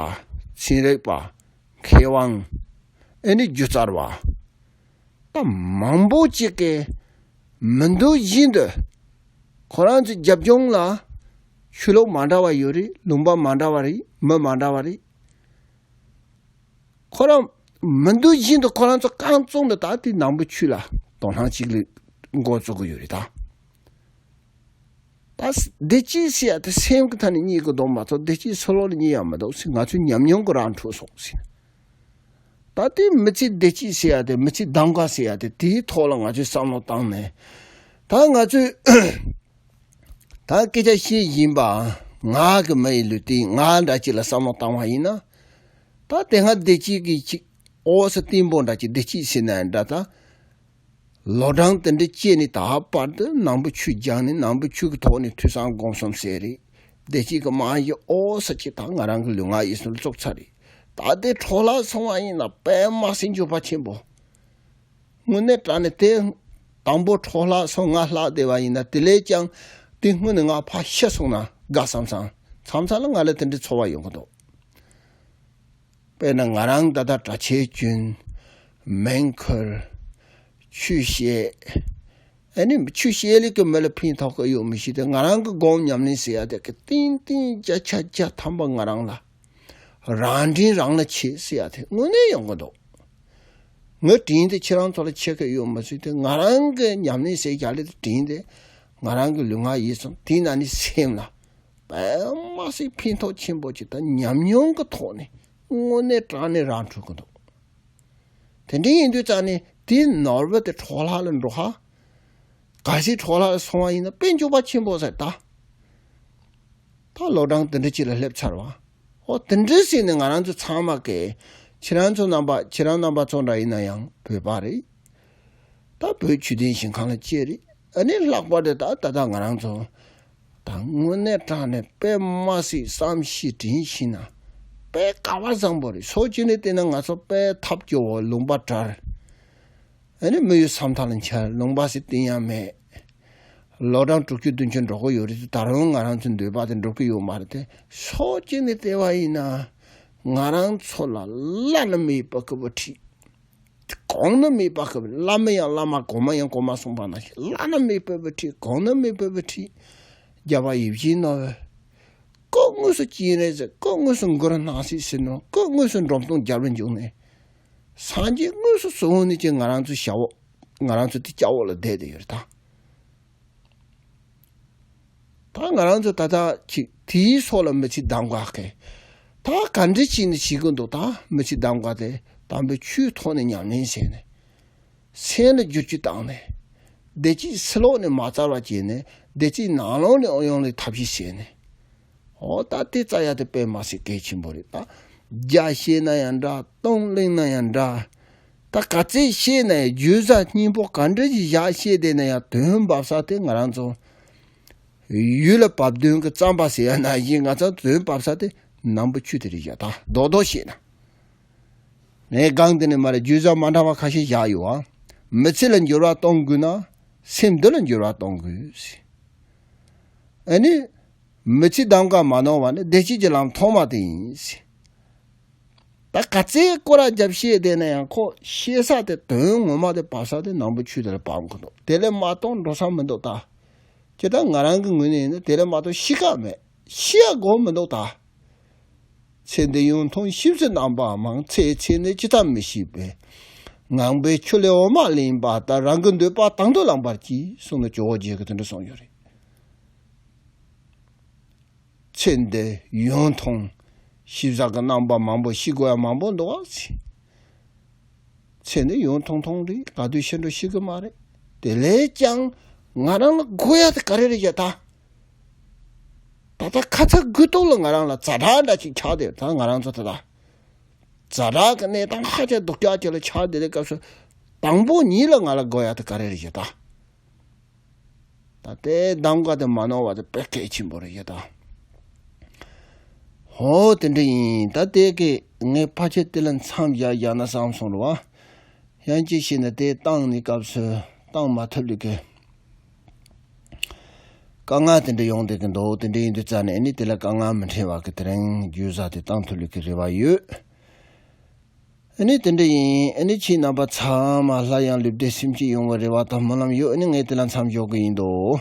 ཚན་རིག་པ། མཁས་དབང་། ཨེ་ནི་སྒྱུ་རྩལ་བ། ད་མང་པོ་ཅིག་གིས་མི་འདོད་བཞིན་དུ་ཁོ་རང་ཚོའི་རྒྱབ་ལྗོངས་ལ་ཆོས་ལུགས་མ་འདྲ་བ་ཡོད་རེད། ལུང་པ་མ་འདྲ་བ་རེད། མི་མ་འདྲ་བ་རེད། ཁོ་རང་མི་འདོད་བཞིན་དུ་ཁོ་རང་ཚོ་རྐང་བཙུགས་ནས་ད་དེ་ནང་པའི་ཆོས་ལ་དོ་སྣང་ཅིག་ལས་འགོ་བཙུགས་ཀྱི་ཡོད་རེད་ད། ད་བདེ་སྐྱིད་ཟེར་ཡ་དེ་སེམས་ཀྱི་ཐད་ནས་རྙེད་ཀྱི་འདུག་མ་གཏོགས་བདེ་སྐྱིད་ཕྱི་ལོགས་ལ་རྙེད་ཡ་མི་འདུག་ཟེར། ང་ཚོའི་ཉམས་མྱོང་གི་རང་འཕྲོད་སོང་ཟེར། ད་ལྟའི་མི་ཚེ་བདེ་སྐྱིད་ཟེར་ཡ་དེ། མི་ཚེ་གདམ་ག་ཟེར་ཡ་དེ། དེའི་ཐོག་ལ་ང་ཚོས་བསམ་བློ་བཏང་ནས། ད་ང་ཚོས་ད་སྐད་ཆ་བཤད་བཞིན་པ། ང་གི་མི་ཡི་ལུས་རྟེན་ང་འདྲ་ཅིག་ལ་བསམ་བློ་བཏང་བ་ཡིན་ན། ད་དེ་སྔ་བདེ་སྐྱིད་ཀྱི་ཅིག་འོ་ས་བརྟན་པོ་འདྲ་ཅིག་བདེ་སྐྱིད་ཟེར་ན་འདྲ་ད། ལོ་གྲངས་དེ་འདྲ་སྐྱེས་ནས་ད་བར་དུ་ནང་པའི་ཆོས་སྦྱངས་ནས་ནང་པའི་ཆོས་ཀྱི་ཐོག་ནས་ཐོས་བསམ་སྒོམ་གསུམ་བྱས་རེད། བདེ་སྐྱིད་ཀྱི་རྨང་གཞི་འོ་ས་ཅིག་ད་ང་རང་གི་ལུས་ངག་ཡིད་གསུམ་ལ་བཙུགས་ཚར་རེད། ད་དེ་འཕྲོ་བརླག་སོང་བ་ཡིན་ན་དཔེ་མ་སྲིད་འགྱོད་པ་ཆེན་པོ། དངོས་གནས་དྲང་གནས་དེ་དང་པོ་འཕྲོ་བརླག་སོང་ང་བརླག་བསྡད་པ་ཡིན་ན། དེ་ལས་ཀྱང་དེ་སྔོན་ནས་ང་ཕར་ཤི་སོང་ན་དགའ་བསམ་བསམ། མཚམས་མཚམས་ལ་ང་ལ་དེ་འདྲའི་ཚོར་བ་ཡོང་གི་འདུག་དཔེར་ན་ང་རང་ད་ལྟ་གྲྭ་ཆས་གྱོན། མེན་ཁུར། ཆོས་བཤད། ཨ་ནི་ཆོས་བཤད་ལས་ཀྱི་མི་ལ་ཕན་ཐོགས་ཀྱི་ཡོད་མི་ཤེས་ཏེ། ང་རང་གི་སྒོམ་ཉམས་ལེན་ཟེར་ཡ་དེ་གི་ཏིང་ཏིང་བརྒྱ་ཆ་བརྒྱ་ཐམ་པ་ང་རང་ལ་རང་དྲིན་རང་ལ་ཆེ་ཟེར་ཡ་དེ་དངོས་གནས་ཡོང་གི་འདུག་ངའི་དྲིན་དེ་ཁྱེད་རང་ཚོ་ལ་ཆེ་གི་ཡོད་མི་སྲིད་དེ། ང་རང་གི་ཉམས་ལེན་བྱས་རྒྱག་ལས་དེ་དྲིན་དེ། ང་རང་གི་ལུས་ངག་ཡིད་གསུམ་དེའི་ནང་ནས་སེམས་ལ་དཔེ་མ་སྲིད་ཕན་ཐོགས་ཆེན་པོ་ཅིག་དང་ཉམས་མྱོང་གི་ཐོག་ནས་དངོས་གནས་དྲང་གནས་རང་འཕྲོད་ཀྱི་འདུག་དེ་འདྲ་ཡིན་དུས་ཙང་ནས་དེའི་ནོར་བུ་དེ་འཕྲོ་བརླག་ལ་འགྲོ་ཧ། གལ་སྲིད་འཕྲོ་བརླག་ལ་སོང་བ་ཡིན་ན་དཔེ་འགྱོད་པ་ཆེན་པོ་ཟེར་ད། ད་ལོ་གྲངས་དེ་འདྲ་ཅིག་ལ་སླེབས་ཚར་བ། ཨོ་དེ་འདྲ་ཟེར་ནས་ང་རང་ཚོ་ཚང་མ་གིས། ཁྱེད་རང་ཚོ་རྣམ་པ་ཁྱེད་རང་རྣམ་པ་ཚོ་འདྲ་ཡིན་ན་ཡང་བོད་པ་རེད། ད་བོད་ཆོས་ལྡན་ཞིང་ཁམས་ལ་སྐྱེས་རེད། ཨ་ནི་ལྷག་པར་དུ་ད་ད་ལྟ་ང་རང་ཚོ་ད་དངོས་གནས་དྲང་གནས་དཔེ་མ་སྲིད་བསམ་ཤེས་དྲན་ཤེས་ན་དཔེ་སྐལ་བ་བཟང་པོ་རེད། སོ་སྐྱེ་ནས་བལྟས་ན་ང་ཚོ་དཔེ་ཐབས་སྐྱོ་བོ། ལུང་པ་བྲལ། ཨ་ནི་མི་ཡུལ་ས་མཐའ་ལ་འཁྱམས། ལུང་པ་ཟེར་བསྟན་ཡ་མེད། ལོ་གྲངས་དྲུག་ཅུ་བདུན་ཅུ་འགྲོ་གི་ཡོད་རེད་དེ། ད་རུང་ང་རང་ཚོའི་འདོད་པ་དེ་འགྲུབ་ཀྱི་ཡོད་མ་རེད་དེ། སོ་སྐྱེ་ནས་བལྟས་པ་ཡིན་ན་ང་རང་ཚོ་ལ་བླ་ན་མེད་པ་གི་བུ་ཁྲིད། གོང་ན་མེད་པ་གི་བླ་མ་ཡང་བླ་མ། གོང་མ་ཡང་གོང་མ་གསུངས་པ་ནང་བཞིན་བླ་ན་མེད་པའི་བུ་ཁྲིད། གོང་ན་མེད་པའི་བུ་ཁྲིད། རྒྱལ་བ་ཡིད་བཞིན་ནོར་བུ། སྐུ་དངོས་སུ་སྤྱན་རས་གཟིགས། སྐུ་དངོས་སུ་གུ་རུ་སྣང་སྲིད་ཟིལ་གནོན། སྐུ་དངོས་སུ་འབྲོམ་སྟོན་རྒྱལ་བར་འབྱུང་གནས། སངས་རྒྱས་དངོས་སུ་གསུང་ནས་ཀྱི་ང་རང་ཚོའི་ཞབས་འོག་ང་རང་ཚོ་དེ་སྐྱབས་འོག་ལ་བསྡད་དེ་ཡོད་རེད་ད། ད་ང་རང་ཚོ་ད་ལྟ་ཅིག་དེའི་སོགས་ལ་མི་ཚེ་གདམ་ག་གི། ད་ག་འདྲ་བྱས་ནས་བྱེད་ཀྱི་འདུག་ད་མི་ཚེ་གདམ་ག་དེ་དམ་པའི་ཆོས་ཐོག་ནས་ཉམས་ལེན་བྱས་ནས། སེམས་ལ་བསྒྱུར་བཅོས་བཏང་ནས། བདེ་སྐྱིད་ཕྱི་ལོགས་ནས་མ་བཙལ་བ་བྱས་ནས། བདེ་སྐྱིད་ནང་ལོགས་ནས་ཨོ་ཡོང་ལས་ཐབས་ཤེས་བྱས་ནས། ཨོ་ད་དེ་བཙལ་ཡ་དེ་དཔེ་མ་སྲིད་གལ་ཆེན་པོ་རེད་ད། བརྒྱ་བཤད་ན་ཡང་འདྲ། སྟོང་གླེང་ན་ཡང་འདྲ། ད་ག་ཚད་བཤད་ན་ཡང་རྒྱུ་ཟ་སྙིང་པོ་ག་འདྲ་ཞིག་བཞག་བཤད་བསྡད་ན་ཡང་དོན་འབབ་ས་དེ་ང་རང་ཚོ་ཡུལ་ལ་བབ་དོན་གྱི་རྩམ་པ་ཟེར་ཡ་ནང་བཞིན་ང་ཚོ་དོན་འབབ་ས་དེ་ནམ་བུ་ཆུ་དེ་རེད་བཞག་ད་རྡོག་རྡོག་བཤད་ན། ངས་སྒང་དེ་ནས་མར་རྒྱུ་ཟ་མ་འདྲ་བ་ཁ་ཤས་བཞག་ཡོད་ཨ། མི་ཚེ་ལ་འགྱུར་བ་གཏོང་དགོས་ན་སེམས་འདི་ལ་འགྱུར་བ་གཏོང་དགོས། ཨ་ནི། མི་ཚེ་གདམ་ག་མ་ནོར་བ་ནི་བདེ་སྐྱིད་ཀྱི་ལམ་ཐོག་མ་དེ་ཡིན། ད་ག་ཚད་སྐོར་ར་རྒྱབ་བཤད་བསྡད་ན་ཡང་ཁོ་བཤད་ས་དེ་དོན་ངོ་མ་དེ་བབ་ས་དེ་ནམ་བུ་ཆུ་དེ་ལ་བབ་གི་འདུག་དེ་ལས་མ་གཏོགས་འགྲོ་ས་མི་འདུག་ད། ཇི་ལྟར་ང་རང་གི་ངོས་ནས་ཡིན་ན་དེ་ལས་མ་གཏོགས་ཤི་ཁ་མེད། ཤི་ཡ་དགོས་མི་འདུག་ད། ཚེ་འདི་ཡུན་ཐུང་ཞིག་སུ་རྣམ་པ་མང་། ཚེ་ཚེ་ནི་ཇི་ལྟར་མི་ཤེས་པས། ངང་པའི་ཆུ་ལས་འོ་མ་ལེན་པ་ལྟར། རང་གི་འདོད་པ་དང་དུ་བླང་བར་གྱིས། གསུངས་ནས་ཇོ་བོ་རྗེ་གིས་དེ་འདྲ་གསུངས་ཡོད་རེད། ཚེ་འདི་ཡུན་ཐུང་། ཞིབ་ཟ་གི་རྣམ་པ་མང་པོ་ཤི་དགོས་ཡ་མང་པོ་འདུག་ཨ་ཟེར། ཚེ་འདི་ཡུན་ཐུང་ཐུང་རེད། ག་དུས་ཤི་འགྲོ་ཤེས་ཀྱི་མ་རེད། དེ་ལས་ཀྱང་ང་རང་ལ་དགོས་ཡ་དེ་ག་རེ་རེད་ཡ་ད། ད་ལྟ་ཁ་ཚ་དགོས་གཏུགས་ལ་ང་རང་ལ་ཛ་དྲག་འདྲ་ཅིག་ཆགས་བསྡད་ད་ང་རང་ཚོ་ད་ལྟ། ཛ་དྲག་གི་གནས་སྟངས་ཧ་ཅང་སྡུག་ཅག་ཅིག་ལ་ཆགས་བསྡད་དེ་སྐབས་སུ། དང་པོ་ཉིད་ལ་ང་ལ་དགོས་ཡ་དེ་ག་རེ་རེད་ཡ་ད། ད་ལྟའི་གདམ་ག་དེ་མ་ནོར་བ་དེ་དཔེ་གལ་ཆེན་པོ་རེད་ཡ་ད། ཧོ་དེ་འདྲ་ཡིན། ད་དེ་གི་ངས་ཕལ་ཆེར་དེ་ལ་མཚམས་བཞག་བཞག་ན་བསམ་སོང་རེད་བ། ཡང་ཅིག་བྱས་ན་དེ་བཏང་ནས་སྐབས་སུ་བཏང་མ་ཐུབ་ལེ་གི། དཀའ་ངལ་དེ་འདྲ་ཡོང་བསྡད་ཀྱི་འདུག་དེ་འདྲ་ཡིན་དུས་རྩ་ནས་ཨ་ནི་དེ་ལ་དཀའ་ངལ་མི་འཕྲད་པ་གི་དེ་རིང་རྒྱུ་ཟ་དེ་བཏང་ཐུབ་ལེ་གི་རེ་བ་ཡོད། ཨ་ནི་དེ་འདྲ་ཡིན། ཨ་ནི་ཁྱེད་རྣམ་པ་ཚང་མ་སླར་ཡང་ལེགས་བདེ་སེམས་ཅན་ཡོང་བའི་རེ་བ་དང་སྨོན་ལམ་ཡོད། ཨ་ནི་ངས་དེ་ལ་མཚམས་འཇོག་གི་ཡིན་དོ།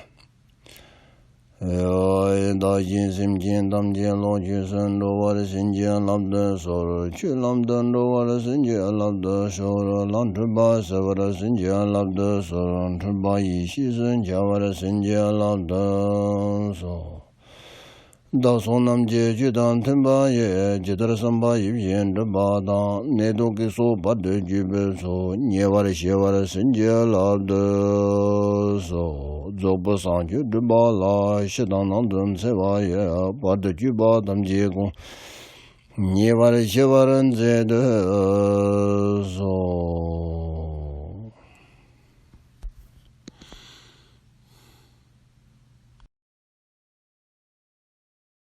ཡོ་ཡི་བདག་གཞན་སེམས་ཅན་ཐམས་ཅད་བློ་ཆོས་སུ་འགྲོ་བར་བྱིན་གྱིས་བརླབ་ཏུ་གསོལ། ཆོས་ལམ་དུ་འགྲོ་བར་བྱིན་གྱིས་བརླབ་ཏུ་གསོལ། ལམ་འཁྲུལ་པ་སེལ་བར་བྱིན་གྱིས་བརླབ་ཏུ་གསོལ། འཁྲུལ་པ་ཡེ་ཤེས་སུ་འཆར་བར་བྱིན་གྱིས་བརླབ་ཏུ་གསོལ། བདག་སོགས་རྣམས་ཀྱི་ཆོས་དང་མཐུན་པ་ཡི། ཇི་ལྟར་བསམ་པ་ཡིད་བཞིན་འགྲུབ་པ་དང་། ནད་གདོན་བགེགས་སོགས་བར་དུ་གཅོད་པའི་ཚོགས། ཉེ་བར་ཞི་བར་བྱིན་གྱིས་བརླབ་ཏུ་གསོལ། རྫོགས་པའི་བསང་མཆོད་སྒྲུབ་པ་ལ། ཕྱི་དང་ནང་དུ་འཚེ་བ་ཡི། བར་དུ་གཅོད་པ་ཐམས་ཅད་ཀུན། ཉེ་བར་ཞི་བར་མཛད་དུ་གསོལ།